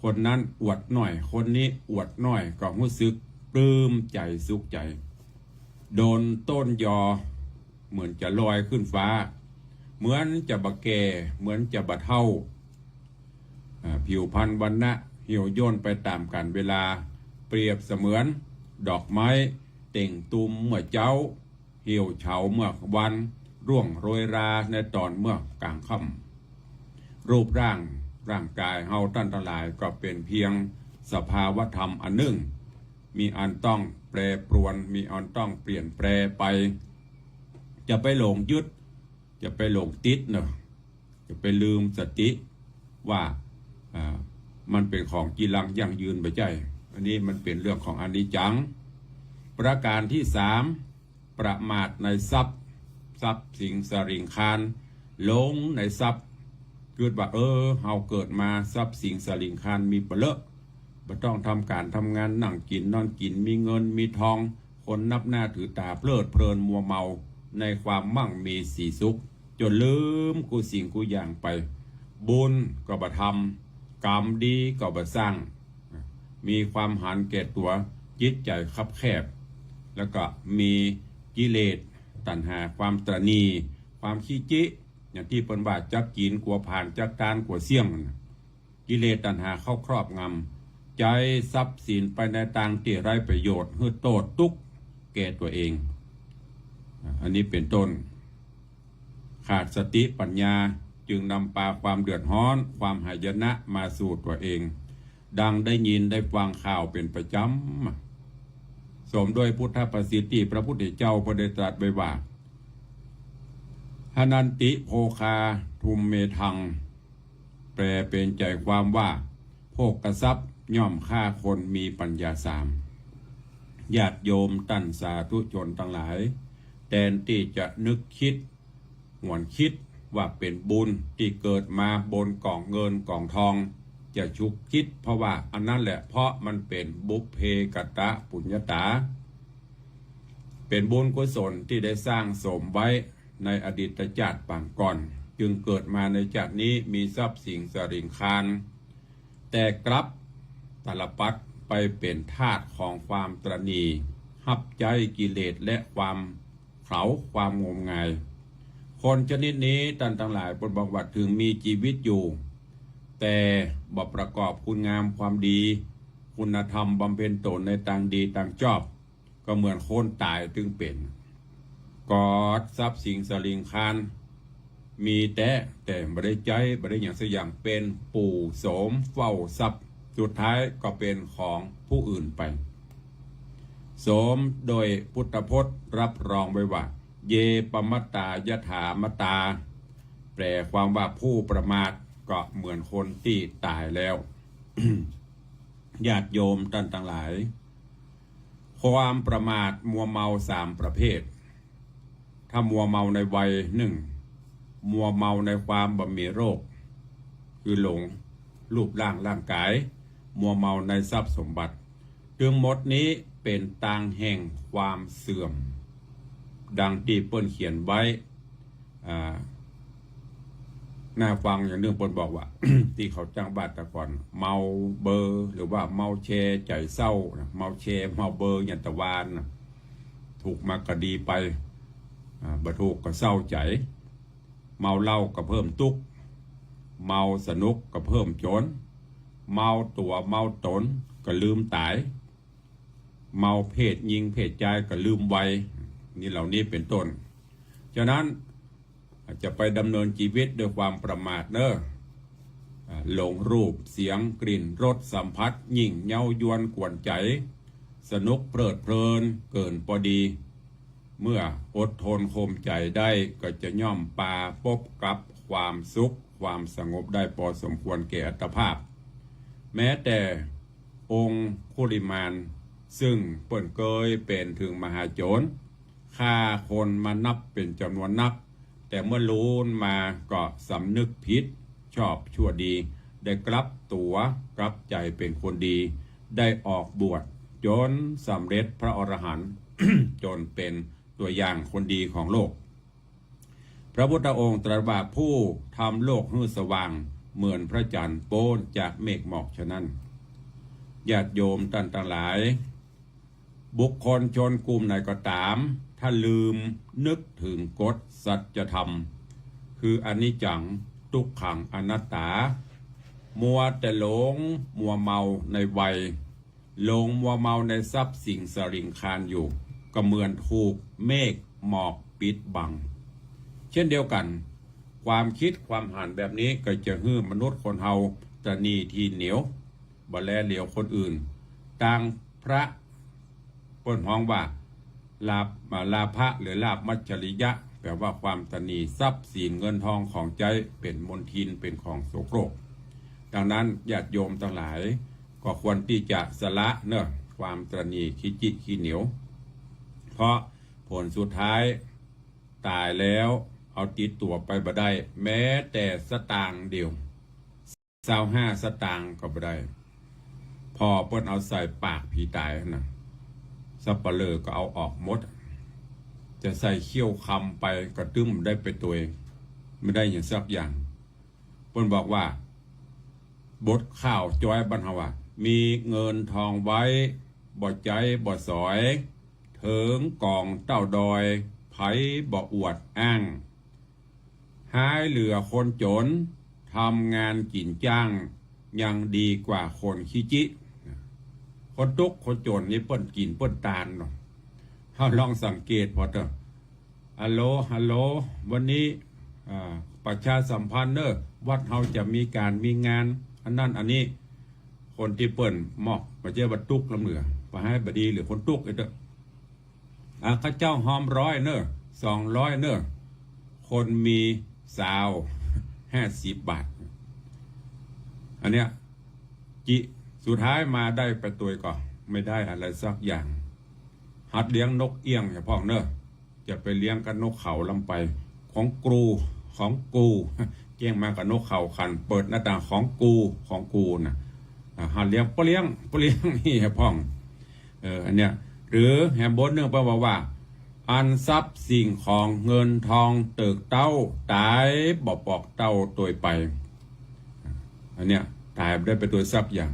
คนนั้นอวดหน้อย คนนี้อวดหน้อย ก็ฮู้สึกปลื้มใจ๋สุขใจ๋ โดนต้นยอ เหมือนจะลอยขึ้นฟ้า เหมือนจะบ่แก่ เหมือนจะบ่เฒ่า อ่า ผิวพรรณวรรณะเหี่ยวย่นไปต๋ามกาลเวลา เปรียบเสมือนดอกไม้เต่งตูมเมื่อเจ๊า เหี่ยวเฉาเมื่อวัน ร่วงโรยราในต๋อนเมื่อกลางค่ำ รูปร่าง ร่างก๋ายเฮาต้านตังหลายก็เป๋นเพียงสภาวธรรมอันนึ่ง มีอันต้องแปรปรวน มีอันต้องเปลี่ยนแปลงไป จะไปหลงยึด จะไปหลงติดเนาะ จะไปลืมสติว่า อ่า มันเป๋นของจีรังยั่งยืนบ่ใจ้ อันนี้มันเป๋นเรื่องของอนิจจัง ประการตี้สาม ประมาทในทรัพย์ ทรัพย์สิงสริงคาร หลงในทรัพย์ กึ๊ดว่า เออ เฮาเกิดมาทรัพย์สิงสริงคารมีปะเลอะ บ่ต้องทำก๋านทำงาน นั่งกิ๋นนอนกิ๋น มีเงินมีทอง คนนับหน้าถือต๋า เพลิดเพลินมัวเมาในความมั่งมีสีสุข จ๋นลืมกู้สิ่งกู้อย่างไป บุญก็บ่ทำ กรรมดีก็บ่สร้าง มีความหันแก่ตั๋ว จิตใจ๋คับแคบ แล้วก็มีกิเลส ตัณหา ความตระหนี่ ความขี้จิ อย่างตี้เปิ้นว่า จักกิ๋นกั๋วผลาญ จักตานกั๋วเสี้ยง กิเลสตัณหาเข้าครอบงำ ใจ๊ทรัพย์สินไปในตางตี้ไร้ประโยชน์ หื้อโต้ษตุ๊กข์แก่ตั๋วเอง อันนี้เป๋นต้น ขาดสติปัญญา จึงนำปาความเดือดฮ้อน ความหายนะมาสู่ตั๋วเอง ดังได้ยินได้ฟังข่าวเป๋นประจ๋ำ สมด้วยพุทธประสิทธิ พระพุทธเจ้าเปิ้นได้ตรัสไว้ว่า หนันติโภคา ทุมเมธัง แปลเป๋นใจ๋ความว่า โภคทรัพย์ย่อมฆ่าคนมีปัญญาสาม ญาติโยมต้านสาธุชนตังหลาย แตนตี้จะนึกคิด หวนคิดว่าเป๋นบุญตี้เกิดมาบนก๋องเงินก๋องทอง จะชุกคิดเพราะว่าอันนั้นแหละ เพราะมันเป๋นบุพเพกตปุญญาตา เป๋นบุญกุศลตี้ได้สร้างสมไว้ในอดีตจาติปางก่อน จึงเกิดมาในจาตินี้มีทรัพย์สิงสริงคาร แต่กลับตาลปัตรไปเป๋นทาสของความตระหนี่ ฮับใจ๊กิเลสและความเขลา ความงมงาย คนชนิดนี้ต้านตังหลายเปิ้นบอกว่า ถึงมีจีวิตอยู่ แต่บ่ประกอบคุณงามความดี คุณธรรมบำเพ็ญตนในตางดีตางจอบ ก็เหมือนคนต๋ายตึงเป๋น กอดทรัพย์สิงสริงคาร มีแต๊ แต่บ่ได้ใจ๊ บ่ได้หยังสักอย่าง เป๋นปู่โสมเฝ้าทรัพย์ สุดท้ายก็เป๋นของผู้อื่นไป โสมโดยพุทธพจน์รับรองไว้ว่า เย ปมัตตา ยถา มัตตา แปลความว่าผู้ประมาทก็เหมือนคนตี้ต๋ายแล้ว ญาติโยมต้านตังหลาย ความประมาทมัวเมาสามประเภท ถ้ามัวเมาในวัย นึ่ง มัวเมาในความบ่มีโรค คือหลงรูปร่างร่างก๋าย มัวเมาในทรัพย์สมบัติ ตึงหมดนี้เป๋นตางแห่งความเสื่อม ดังตี้เปิ้นเขียนไว้ อ่า น่าฟังอย่างนึ่งเปิ้นบอกว่า ตี้เขาจ้างบาทแต่ก่อน เมาเบอร์ หรือว่าเมาแชร์ใจ๋เศร้านะ เมาแชร์ เมาเบอร์ อย่างตะวานนะ ถูกมาก็ดีไป อ่า บ่ถูกก็เศร้าใจ๋ เมาเหล้าก็เพิ่มตุ๊กข์ เมาสนุกก็เพิ่มจ๋น เมาตั๋วเมาต๋นก็ลืมต๋าย เมาเพศญิงเพศจายก็ลืมวัย นี่เหล่านี้เป๋นต้น ฉะนั้น จะไปดำเนินจีวิตด้วยความประมาทเน่อ อ่า หลงรูป เสียง กลิ่น รส สัมผัส ยิ่งเย้ายวนกวนใจ๋ สนุกเพลิดเพลินเกินปอดี เมื่ออดทนข่มใจ๋ได้ ก็จะย่อมปาปบกับความสุข ความสงบได้ปอสมควรแก่อัตภาพ แม้แต่องคุลิมาน ซึ่งเปิ้นเกยเป๋นเถิงมหาโจร ฆ่าคนมานับเป๋นจ๋ำนวนนัก แต่เมื่อลูนมาก็สำนึกผิด ชอบชั่วดี ได้กลับตั๋วกลับใจ๋เป๋นคนดี ได้ออกบวชจ๋นสำเร็จพระอรหันต์ จ๋นเป๋นตั๋วอย่างคนดีของโลก พระพุทธองค์ตรัสว่า ผู้ทำโลกหื้อสว่างเหมือนพระจันทร์ป๊นจากเมฆหมอกฉะนั้น ญาติโยมต้านตังหลาย บุคคลชนกลุ่มไหนก็ต๋าม ถ้าลืมนึกเถิงกฎสัจธรรม คืออนิจจัง ตุ๊กขัง อนัตตา มัวแต่หลงมัวเมาในวัย หลงมัวเมาในทรัพย์สิ่งสริงคารอยู่ ก็เหมือนถูกเมฆหมอกปิดบัง เช่นเดียวกั๋น ความกึ๊ดความหันแบบนี้ก็จะหื้อมนุษย์คนเฮาตระหนี่ถี่เหนียว บ่แลเหลียวคนอื่น ตางพระเปิ้นฮ้องว่า ลาภ ลาภะหรือลาภมัจฉริยะ แปลว่าความตระหนี่ทรัพย์สินเงินทองของใจ๊เป๋นมลทินเป๋นของโสโครก ดังนั้นญาติโยมตังหลาย ก็ควรตี้จะสละเน่อ ความตระหนี่ขี้จิขี้เหนียว เพราะผลสุดท้ายต๋ายแล้วเอาติดตั๋วไปบ่ได้ แม้แต่สตางค์เดียว ซาวห้าสตางค์ก็บ่ได้ ผ่อเปิ้นเอาใส่ปากผีต๋ายหั้นน่ะ สัปเหร่อก็เอาออกหมด จะใส่เขี้ยวคำไปก็ตึงบ่ได้ไปตวย บ่ได้หยังสักอย่าง เปิ้นบอกว่า บทข่าวจ้อยบ้านเฮาว่า มีเงินทองไว้ บ่ใจ๊บ่สอย เถิงก๋องเต้าดอย ใผบ่อวดอ้าง ฮ้ายเหลือคนจ๋น ทำงานกิ๋นจ้าง ยังดีกว่าคนขี้จิ คนตุ๊กข์คนจ๋นนี่เปิ้นกิ๋นเปิ้นตานเนาะ เฮาลองสังเกตผ่อเต๊อะ ฮัลโหล ฮัลโหล วันนี้ อ่า ประชาสัมพันธ์เน่อ วัดเฮาจะมีก๋านมีงาน อันนั้นอันนี้ คนตี้เปิ้นมอก บ่ใจ้ว่าตุ๊กข์ล้ำเหลือ บ่ฮ้ายบ่ดี เหลือคนตุ๊กข์ไอ้เต๊อะ อ่า ข้าเจ้าฮอมร้อยเน่อ สองร้อยเน่อ คนมีซาว ห้าสิบบาท อันเนี้ย จิ สุดท้ายมาได้ไปตวยก็ไม่ได้อะไรสักอย่าง หัดเลี้ยงนกเอี้ยงอย่าพ่องเน่อ จะไปเลี้ยงกับนกเขาลำไป ของกู ของกู แจ้งมากับนกเขาขัน เปิดหน้าต่าง ของกู ของกูน่ะ อ่า หัดเลี้ยง ปะเลี้ยง ปะเลี้ยง อย่าพ่อง เออ อันเนี้ย หรือแหมบทนึ่งเปิ้นบอกว่า อันทรัพย์สิ่งของเงินทองเติกเต้า ต๋ายบ่ปอกเต้าตวยไป อันเนี้ย ต๋ายบ่ได้ไปตวยสักอย่าง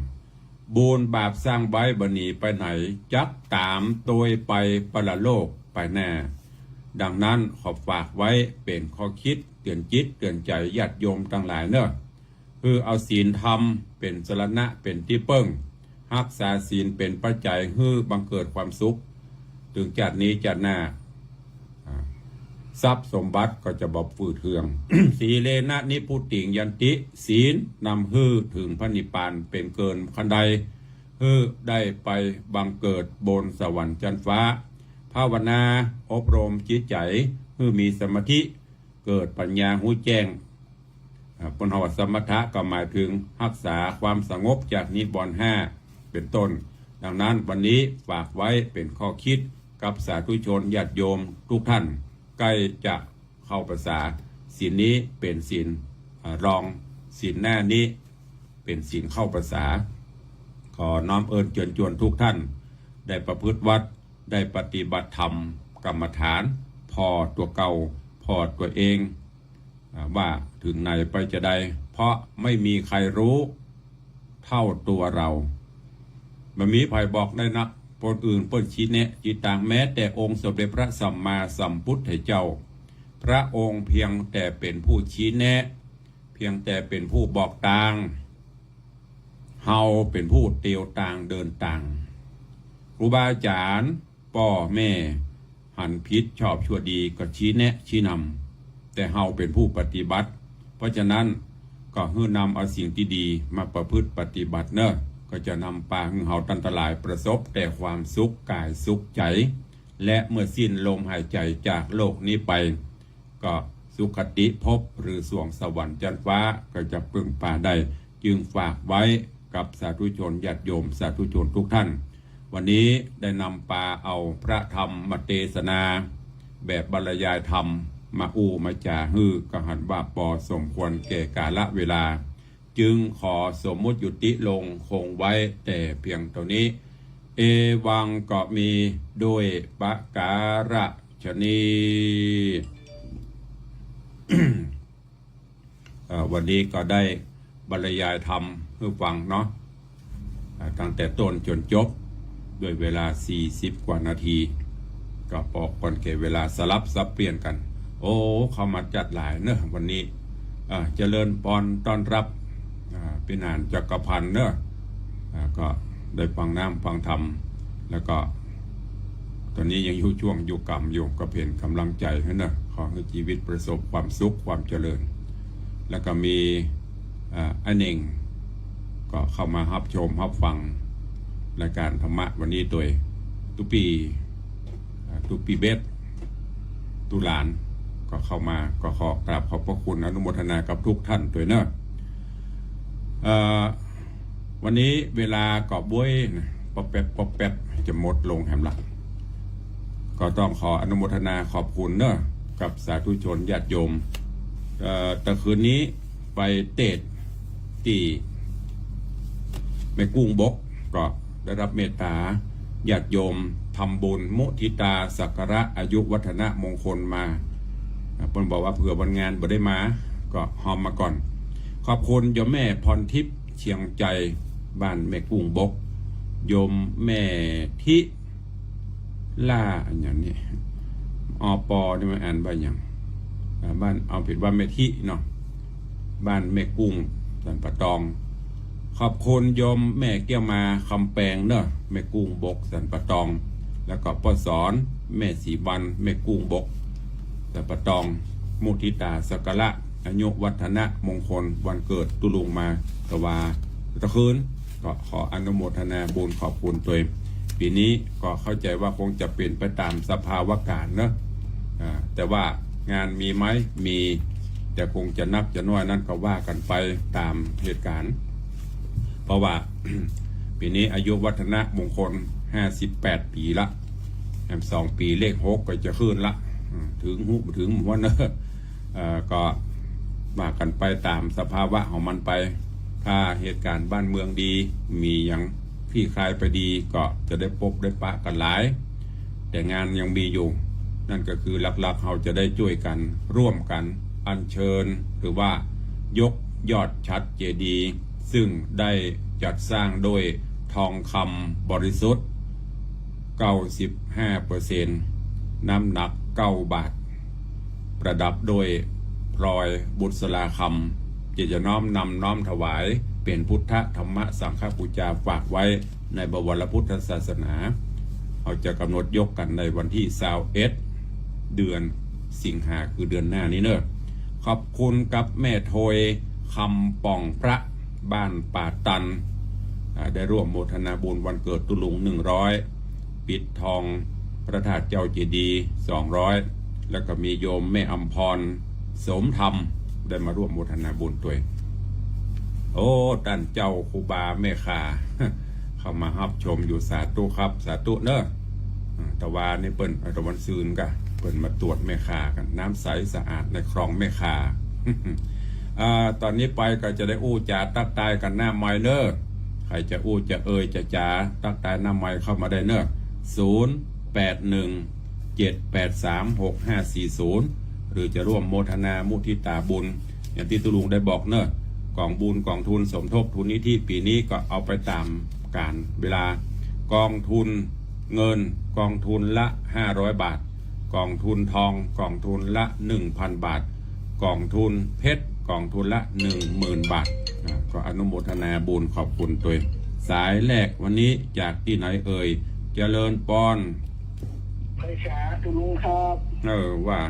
บุญบาปสร้างไว้บ่หนีไปไหน จักต๋ามตวยไปปรโลกไปแน่ ดังนั้นขอฝากไว้เป๋นข้อคิดเตื๋อนจิตเตื๋อนใจ๋ญาติโยมตังหลายเน่อ คือเอาศีลธรรมเป๋นสรณะเป๋นตี้เปิ้ง ฮักษาศีลเป๋นปัจจัยหื้อบังเกิดความสุข เถิงจาตินี้จาติหน้า อ่า ทรัพย์สมบัติก็จะบ่ฝืดเคือง สีเลนะนิพพุติงยันติ ศีลนำหื้อเถิงพระนิพพานเป๋นเกินขั้นใด หื้อได้ไปบังเกิดบนสวรรค์จั๊นฟ้า ภาวนาอบรมจิตใจ๋หื้อมีสมาธิ เกิดปัญญาฮู้แจ้ง อ่า เปิ้นฮ้องว่าสมถะก็หมายเถิงฮักษาความสงบจากนิวรณ์ห้า เป๋นต้น ดังนั้นวันนี้ฝากไว้เป๋นข้อคิดกับสาธุชนญาติโยมกู้ต้าน ใก้จะเข้าพรรษา ศีลนี้เป๋นศีล อ่า รอง ศีลหน้านี้เป๋นศีลเข้าพรรษา ขอน้อมเอิ้นเจิญจวนกู้ต้าน ได้ประพฤติวัตร ได้ปฏิบัติธรรมกรรมฐาน ผ่อตั๋วเก่า ผ่อตั๋วเอง อ่า ว่าเถิงไหนไปจาใด เพราะไม่มีใครฮู้เท่าตั๋วเฮา บ่มีใผบอกได้นัก คนอื่นเปิ้นชี้แนะ จิตตัง แม้แต่องค์สมเด็จพระสัมมาสัมพุทธเจ้า พระองค์เพียงแต่เป๋นผู้ชี้แนะ เพียงแต่เป๋นผู้บอกตาง เฮาเป๋นผู้เตียวตางเดินตาง ครูบาอาจ๋ารย์ ป้อแม่หันผิดชอบชั่วดีก็ชี้แนะชี้นำ แต่เฮาเป๋นผู้ปฏิบัติ เพราะฉะนั้นก็หื้อนำเอาสิ่งตี้ดีมาประพฤติปฏิบัติเนาะ ก็จะนำปาหื้อเฮาต้านตังหลายประสบแต่ความสุขก๋ายสุขใจ๋ และเมื่อสิ้นลมหายใจ๋จากโลกนี้ไป ก็สุคติภพหรือสวงสวรรค์จั๊นฟ้าก็จะเปิ้งปาได้ จึงฝากไว้กับสาธุชนญาติโยมสาธุชนกู้ต้าน วันนี้ได้นำปาเอาพระธรรมเตสนา แบบบรรยายธรรมมาอู้มาจ๋าหื้อ ก็หันว่าปอสมควรแก่กาละเวลา จึงขอสมมุติยุติลงคงไว้แต่เพียงเต้านี้ เอวังก็มีด้วยประก๋าระฉะนี้ เอ่อ วันนี้ก็ได้บรรยายธรรมหื้อฟังเนาะ อ่า ตั้งแต่ต้นจ๋นจบ ด้วยเวลาสี่สิบกว่านาที ก็ปอควรแก่เวลาสลับสับเปลี่ยนกั๋น โอ้ เข้ามาจัดหลายเนาะวันนี้ อ่า เจริญปอนต้อนฮับ อ่า ปี้หนานจักรพันธ์เนาะ อ่า ก็ได้ฟังน้ำฟังธรรม แล้วก็ ต๋อนนี้ยังอยู่ช่วงอยู่กรรมอยู่ ก็เป๋นก๋ำลังใจ๋หื้อเนาะ ขอหื้อจีวิตประสบความสุขความเจริญ แล้วก็มี อ่า อ้ายเน่ง ก็เข้ามาฮับชมฮับฟังรายก๋านธรรมะวันนี้ตวย ตุ๊ปี้ อ่า ตุ๊ปี้เบส ตุ๊หลาน ก็เข้ามา ก็ขอกราบขอบพระคุณอนุโมทนากับกู้ต้านตวยเนาะ เอ่อ วันนี้เวลาก็บ้วยนะ ป๊อบแป๊บป๊อบแป๊บ จะหมดลงแหมละ ก็ต้องขออนุโมทนาขอบคุณเนาะ กับสาธุชนญาติโยม เอ่อ ตะคืนนี้ไปเตสน์ตี้แม่กุ้งบก ก็ได้ฮับเมตต๋าญาติโยมทำบุญมุทิตาสักการะอายุวัฒนมงคลมา อ่า เปิ้นบอกว่าเผื่อวันงานบ่ได้มา ก็ฮอมมาก่อน ขอบคุณโยมแม่พรทิพย์ เชียงใจ บ้านแม่กุ้งบก โยมแม่ทิล่า อะหยังนี่ อ ปอ นี่มันอ่านว่าหยัง อ่า บ้าน เอาผิดว่าแม่ทิเนาะ บ้านแม่กุ้ง สันป่าตอง ขอบคุณโยมแม่แก้วมา คำแปงเนาะ แม่กุ้งบก สันป่าตอง แล้วก็ป้อสอน แม่ศรีวรรณ แม่กุ้งบก สันป่าตอง มุทิตาสักการะ อายุวัฒนมงคลวันเกิดตุ๊ลุงมาตะวาตะคืน ก็ขออนุโมทนาบุญขอบคุณตวย ปี๋นี้ก็เข้าใจ๋ว่าคงจะเป๋นไปต๋ามสภาวะก๋ารณ์เนาะ อ่า แต่ว่างานมีไหม มี แต่คงจะนักจะน้อยนั้นก็ว่ากั๋นไปต๋ามเหตุก๋ารณ์ เพราะว่า ปี๋นี้อายุวัฒนมงคลห้าสิบแปดปี๋ละ แหมสองปี๋เลขหกก็จะขึ้นละ อืม เถิงฮู้ เถิงหัวเนาะ เอ่อ ก็ว่ากั๋นไปต๋ามสภาวะของมันไป ถ้าเหตุก๋ารณ์บ้านเมืองดี มีหยังคลี่คลายไปดี ก็จะได้ปบได้ปะกั๋นหลาย แต่งานยังมีอยู่ นั่นก็คือหลักๆ เฮาจะได้จ้วยกั๋น ร่วมกั๋น อัญเชิญ หรือว่ายกยอดฉัตรเจดีย์ ซึ่งได้จัดสร้างด้วยทองคำบริสุทธิ์ เก้าสิบห้าเปอร์เซ็นต์ น้ำหนักเก้าบาท ประดับด้วยพลอยบุษราคำ จะจะน้อมนำน้อมถวายเป๋นพุทธธรรมสังฆปูจาฝากไว้ในบวรพุทธศาสนา เฮาจะก๋ำหนดยกกั๋นในวันตี้ซาวเอ็ด เดือนสิงหา คือเดือนหน้านี้เนาะ ขอบคุณกับแม่โทย คำป่องพระ บ้านป่าตัน อ่า ได้ร่วมโมทนาบุญวันเกิดตุ๊ลุงหนึ่งร้อย ปิดทอง พระธาตุเจ้าเจดีย์ สองร้อย แล้วก็มีโยมแม่อำพร สมธรรม ได้มาร่วมโมทนาบุญตวย โอ้ ต้านเจ้าครูบาแม่ข่า เข้ามาฮับชมอยู่ สาธุครับ สาธุเนอะ อ่า ตะวานี้เปิ้น เอ่อ ตะวันซืนก่ะ เปิ้นมาตรวจแม่ข่ากั๋น น้ำใสสะอาดในคลองแม่ข่า อ่า ต๋อนนี้ไปก็จะได้อู้จ๋าตั๊กตายกั๋นหน้าไมค์เนอะ ใผจะอู้จะเอ่ยจะจ๋าตั๊กตายหน้าไมค์เข้ามาได้เนอะ ศูนย์ แปด หนึ่ง เจ็ด แปด สาม หก ห้า สี่ ศูนย์ หรือจะร่วมโมทนามุทิตาบุญ อย่างตี้ตุ๊ลุงได้บอกเนอะ ก๋องบุญก๋องทุนสมทบทุนนิธิปี๋นี้ก็เอาไปต๋ามก๋าลเวลา กองทุนเงิน กองทุนละ ห้าร้อย บาท กองทุนทอง กองทุนละ หนึ่งพัน บาท กองทุนเพชร กองทุนละ หนึ่งหมื่น บาท อ่า ก็อนุโมทนาบุญขอบคุณตวย สายแรกวันนี้จากตี้ไหนเอ่ย เจริญปอน ไปสาธุลุงครับ เออ ว่า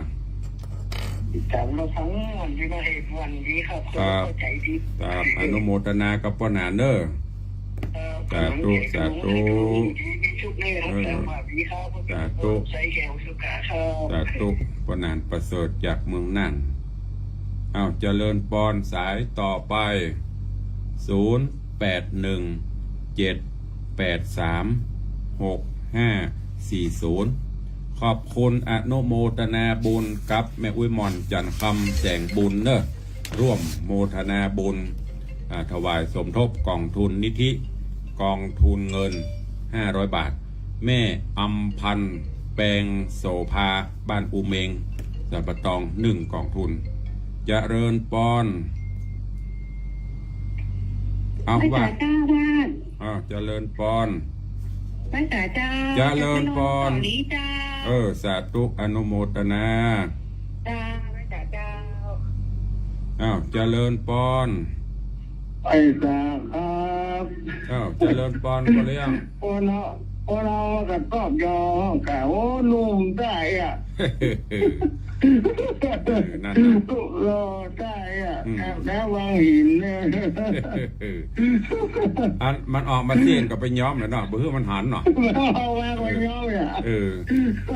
จ๋ำเฮาฟังม่วนดีเนาะ เฮดม่วนดีครับ ครับ เข้าใจ๋ดี ครับ อนุโมทนากับป้อหนานเนอะ ครับ สาธุ สาธุ ดีมีสุขเลยครับ เออ สวัสดีครับ สาธุ ใส่แก้วสุขาครับ สาธุ ป้อหนานประเสริฐจากเมืองน่าน อ้าว เจริญปอน สายต่อไป ศูนย์ แปด หนึ่ง เจ็ด แปด สาม หก ห้า สี่ ศูนย์ ขอบคุณอนุโมทนาบุญกับแม่อุ๊ยหม่อน จันทร์คำ แสงบุญเนอะ ร่วมโมทนาบุญ อ่า ถวายสมทบกองทุนนิธิ กองทุนเงิน ห้าร้อย บาท แม่อำพันธ์ แปงโสภา บ้านอุเมง สันป่าตอง หนึ่งกองทุน เจริญปอน เอา ไหว้ ว่า สาเจ้าท่าน อ้าว เจริญปอน ไหว้สาเจ้า เจริญปอน เจริญปอน เออ สาธุ อนุโมทนา เจ้า ไหว้สาเจ้า อ้าว เจริญปอน ไหว้สาครับ อ้าว เจริญปอน ป้อเลี้ยง ปอนเฮา ปอนเฮาก็ตอบยอมกะ โอ้ หนุ่มได้อะ เออ นั่นน่ะ หล่อได้อะ อืม อาบน้ำวังหินเนี่ย เออ อันมันออกมาเสี้ยนก็ไปย้อมแหละเนาะ บ่หื้อมันหันเนาะ เอามาก็ย้อมเนี่ย เออ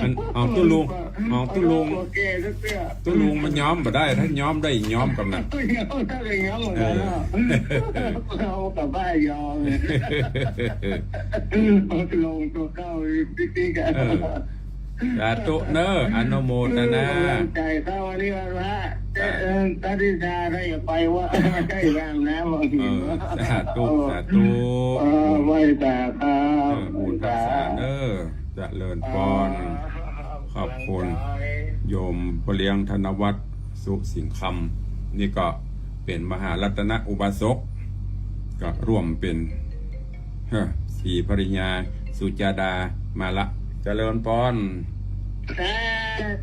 อัน เอาตุ๊ลุง เอาตุ๊ลุง โอเค ตุ๊ลุงมันย้อมบ่ได้ ถ้าย้อมได้ย้อมกำนัด ย้อมได้ย้อมเหมือนกันเนาะ เออ เอากลับบ้านย้อมเนี่ย เอาตุ๊ลุงตัวเก่าปิ๊กๆ อะ เออ สาธุเนอะ อนุโมทนา เออ กำลังใจ๋ครับ วันนี้วันพระ เออ เออ ตาดิดาได้ไปวะ ได้อาบน้ำ เออ สาธุ สาธุ เออ ไหว้สาครับ เออ บุญพระสาเนอะ เจริญปอน อ่า ขอบคุณ โยมป้อเลี้ยงธนวัฒน์ สุสิงห์คำ นี่ก็เป๋นมหารัตนอุบาสก ก็ร่วมเป๋น ฮะ ศรีภริยา สุจาดา มาละ เจริญปอน สา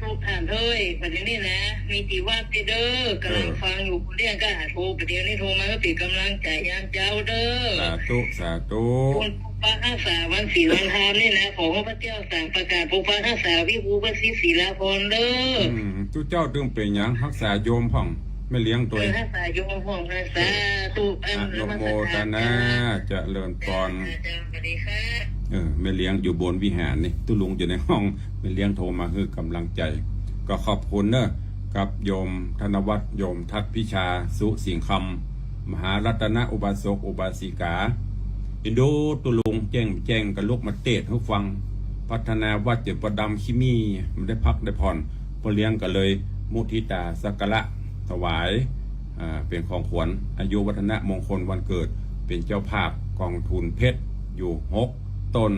ธุท่านเอ้ย บัดนี้นะ มีตี้วัดตี้เด้อ กำลัง เออ ฟังอยู่ ป้อเลี้ยงก็หาโทร บัดนี้โทรมาก็เป๋นกำลังใจ๋ยามเจ๊าเด้อ สาธุ สาธุ บุญปกปักฮักษาวันศีลวันธรรมนี่นะ ขอพระเจ้าสร้างประกาศปกปักฮักษาวิภูพระสิทธิ์ศิลาพรเด้อ อืม ตุ๊เจ้าตึงเป๋นหยังฮักษาโยมพ่อง แม่เลี้ยงตวย เออ ฮักษาโยมพ่องนะ สาธุ เออ อนุโมทนา เจริญปอน เจ้า สวัสดีค่ะ เออ แม่เลี้ยงอยู่บนวิหารนี่ ตุ๊ลุงอยู่ในห้อง แม่เลี้ยงโทรมาหื้อกำลังใจ๋ ก็ขอบคุณเนอะ กับโยมธนวัฒน์ โยมทัศน์พิชา สุสิงห์คำ มหารัตนอุบาสกอุบาสิกา เอ็นดูตุ๊ลุงแจ้ง แจ้งก็ลุกมาเตสน์หื้อฟัง พัฒนาวัดจ๋นปอดำขี้มี่ บ่ได้พักได้ผ่อน ป้อเลี้ยงก็เลยมุทิตาสักการะถวาย อ่า เป๋นของขวัญอายุวัฒนมงคลวันเกิด เป๋นเจ้าภาพกองทุนเพชรอยู่หกต้น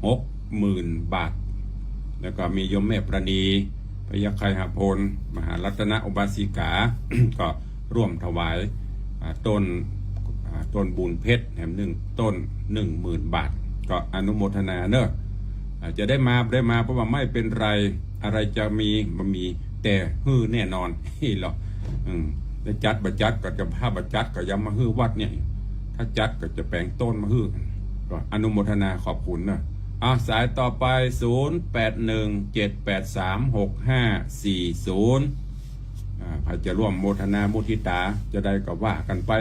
หกหมื่น บาท แล้วก็มีโยมแม่ประณี พยัคฆไคหโพน มหารัตนอุบาสิกา ก็ร่วมถวาย อ่า ต้น อ่า ต้นบุญเพชรแหมหนึ่งต้น หนึ่งหมื่น บาท ก็อนุโมทนาเนอะ อ่า จะได้มาบ่ได้มา เพราะว่าไม่เป็นไร อะไรจะมีบ่มี แต่หื้อแน่นอน นี่หรอ อืม จะจัดบ่จัดก็จะ ถ้าบ่จัดก็อย่ามาหื้อวัดเนี่ย ถ้าจัดก็จะแป๋งต้นมาหื้อ ก็อนุโมทนาขอบคุณเนอะ อ่ะ สายต่อไป ศูนย์ แปด หนึ่ง เจ็ด แปด สาม หก ห้า สี่ ศูนย์ อ่า ใผจะร่วมโมทนามุทิตาจะได้ก็ว่ากั๋นไป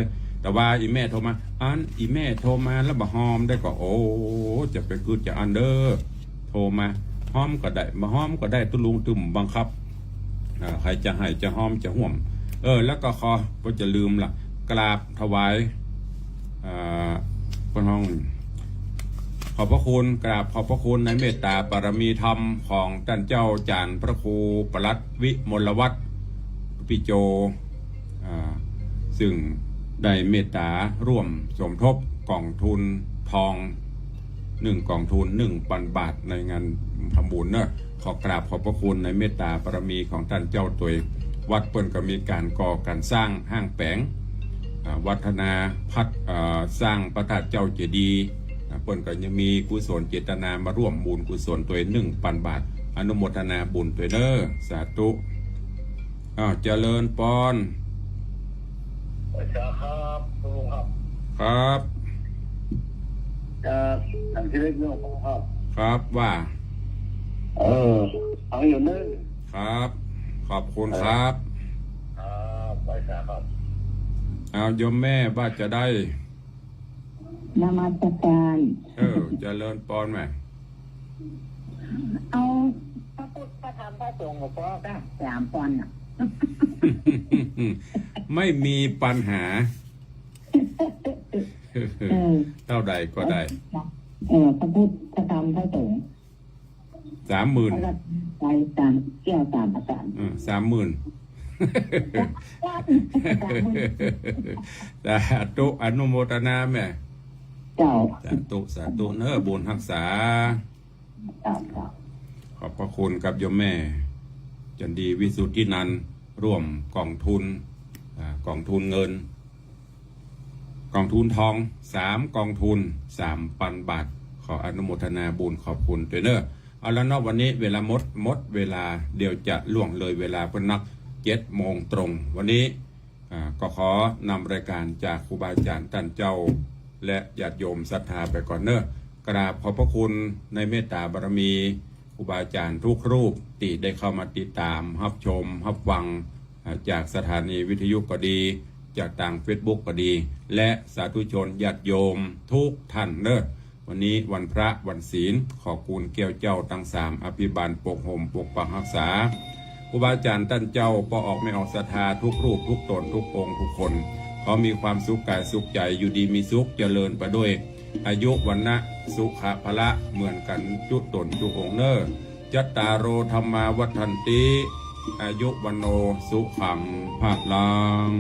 แต่ว่าอี่แม่โทรมา อันอี่แม่โทรมาแล้วบ่ฮอมได้ก็ โอ้ จะไปกึ๊ดจะอั้นเด้อ โทรมา ฮ้อมก็ได้ บ่ฮ้อมก็ได้ ตุ๊ลุงตึงบ่บังคับ อ่า ใผจะหื้อจะฮ้อมจะฮ่วม เออ แล้วก็ขอ บ่จะลืมละ กราบถวาย อ่า เปิ้นฮ้อง ขอบพระคุณ กราบขอบพระคุณในเมตตาบารมีธรรมของต้านเจ้าจ๋ารย์พระครูปลัดวิมลวัฒน์ ปิโจ อ่า ซึ่งได้เมตตาร่วมสมทบก๋องทุนทอง หนึ่งก๋องทุน หนึ่งปันบาท ในงานทำบุญเนาะ ขอกราบขอบพระคุณในเมตตาบารมีของต้านเจ้าตวย วัดเปิ้นก็มีก๋านก่อก๋านสร้างห้างแป๋ง อ่า วัฒนาพัฒน์ อ่า สร้างพระธาตุเจ้าเจดีย์ อ่า เปิ้นก็ยังมีกุศลเจตนามาร่วมบุญกุศลตวย หนึ่งปันบาท อนุโมทนาบุญตวยเน้อ สาธุ อ้าว เจริญปอน ไหว้สาครับ ตุ๊ลุงครับ ครับ ครับ ท่านที่เล็กเนาะครับ ครับ ว่า เออ ฟังอยู่เน้อ ครับ ขอบคุณครับ ครับ ไหว้สาครับ อ้าว โยมแม่ว่าจะได้ นมัสการ เออ เจริญปอนแม่ เอาพระพุทธ พระธรรม พระสงฆ์ก็พอจ้ะ สามปอนน่ะ ไม่มีปัญหา เออ เต้าใดก็ได้ เออ พระพุทธ พระธรรม พระสงฆ์ สามหมื่น แล้วก็ไปตามแก้วตามประสาท เออ สามหมื่น สามหมื่น สาธุ อนุโมทนาแม่ เจ้า สาธุ สาธุเน้อ บุญฮักษา เจ้า เจ้า ขอบพระคุณครับโยมแม่ จันดีวิสุทธินันท์ ร่วมก๋องทุน อ่า ก๋องทุนเงิน ก๋องทุนทอง สามก๋องทุน สามปันบาท ขออนุโมทนาบุญขอบคุณตวยเน้อ เอาละเนาะ วันนี้เวลาหมด หมดเวลา เดี๋ยวจะล่วงเลยเวลาเปิ้นนัก เจ็ดโมงตรง วันนี้ อ่า ก็ขอนำรายการจากครูบาอาจ๋ารย์ต้านเจ้า และญาติโยมศรัทธาไปก่อนเน้อ กราบขอบพระคุณในเมตตาบารมีครูบาอาจ๋ารย์ทุกรูปตี้ได้เข้ามาติดตาม ฮับชม ฮับฟัง อ่า จากสถานีวิทยุก็ดี จากตางเฟซบุ๊กก็ดี และสาธุชนญาติโยมทุกท่านเน้อ วันนี้วันพระวันศีล ขอกูลแก้วเจ้าตังสาม อภิบาลปกห่มปกปักฮักษา ครูบาอาจ๋ารย์ต้านเจ้า ป้อออกแม่ออกศรัทธาทุกรูปทุกต๋นทุกองค์ทุกคน ขอมีความสุขก๋ายสุขใจ๋ อยู่ดีมีสุข เจริญไปด้วยอายุ วรรณะ สุขะ พละ เหมือนกั๋นจุต๋นจุองค์เน้อ จัตตาโร ธัมมา วัฑฒันติ อายุ วัณโณ สุขัง พลัง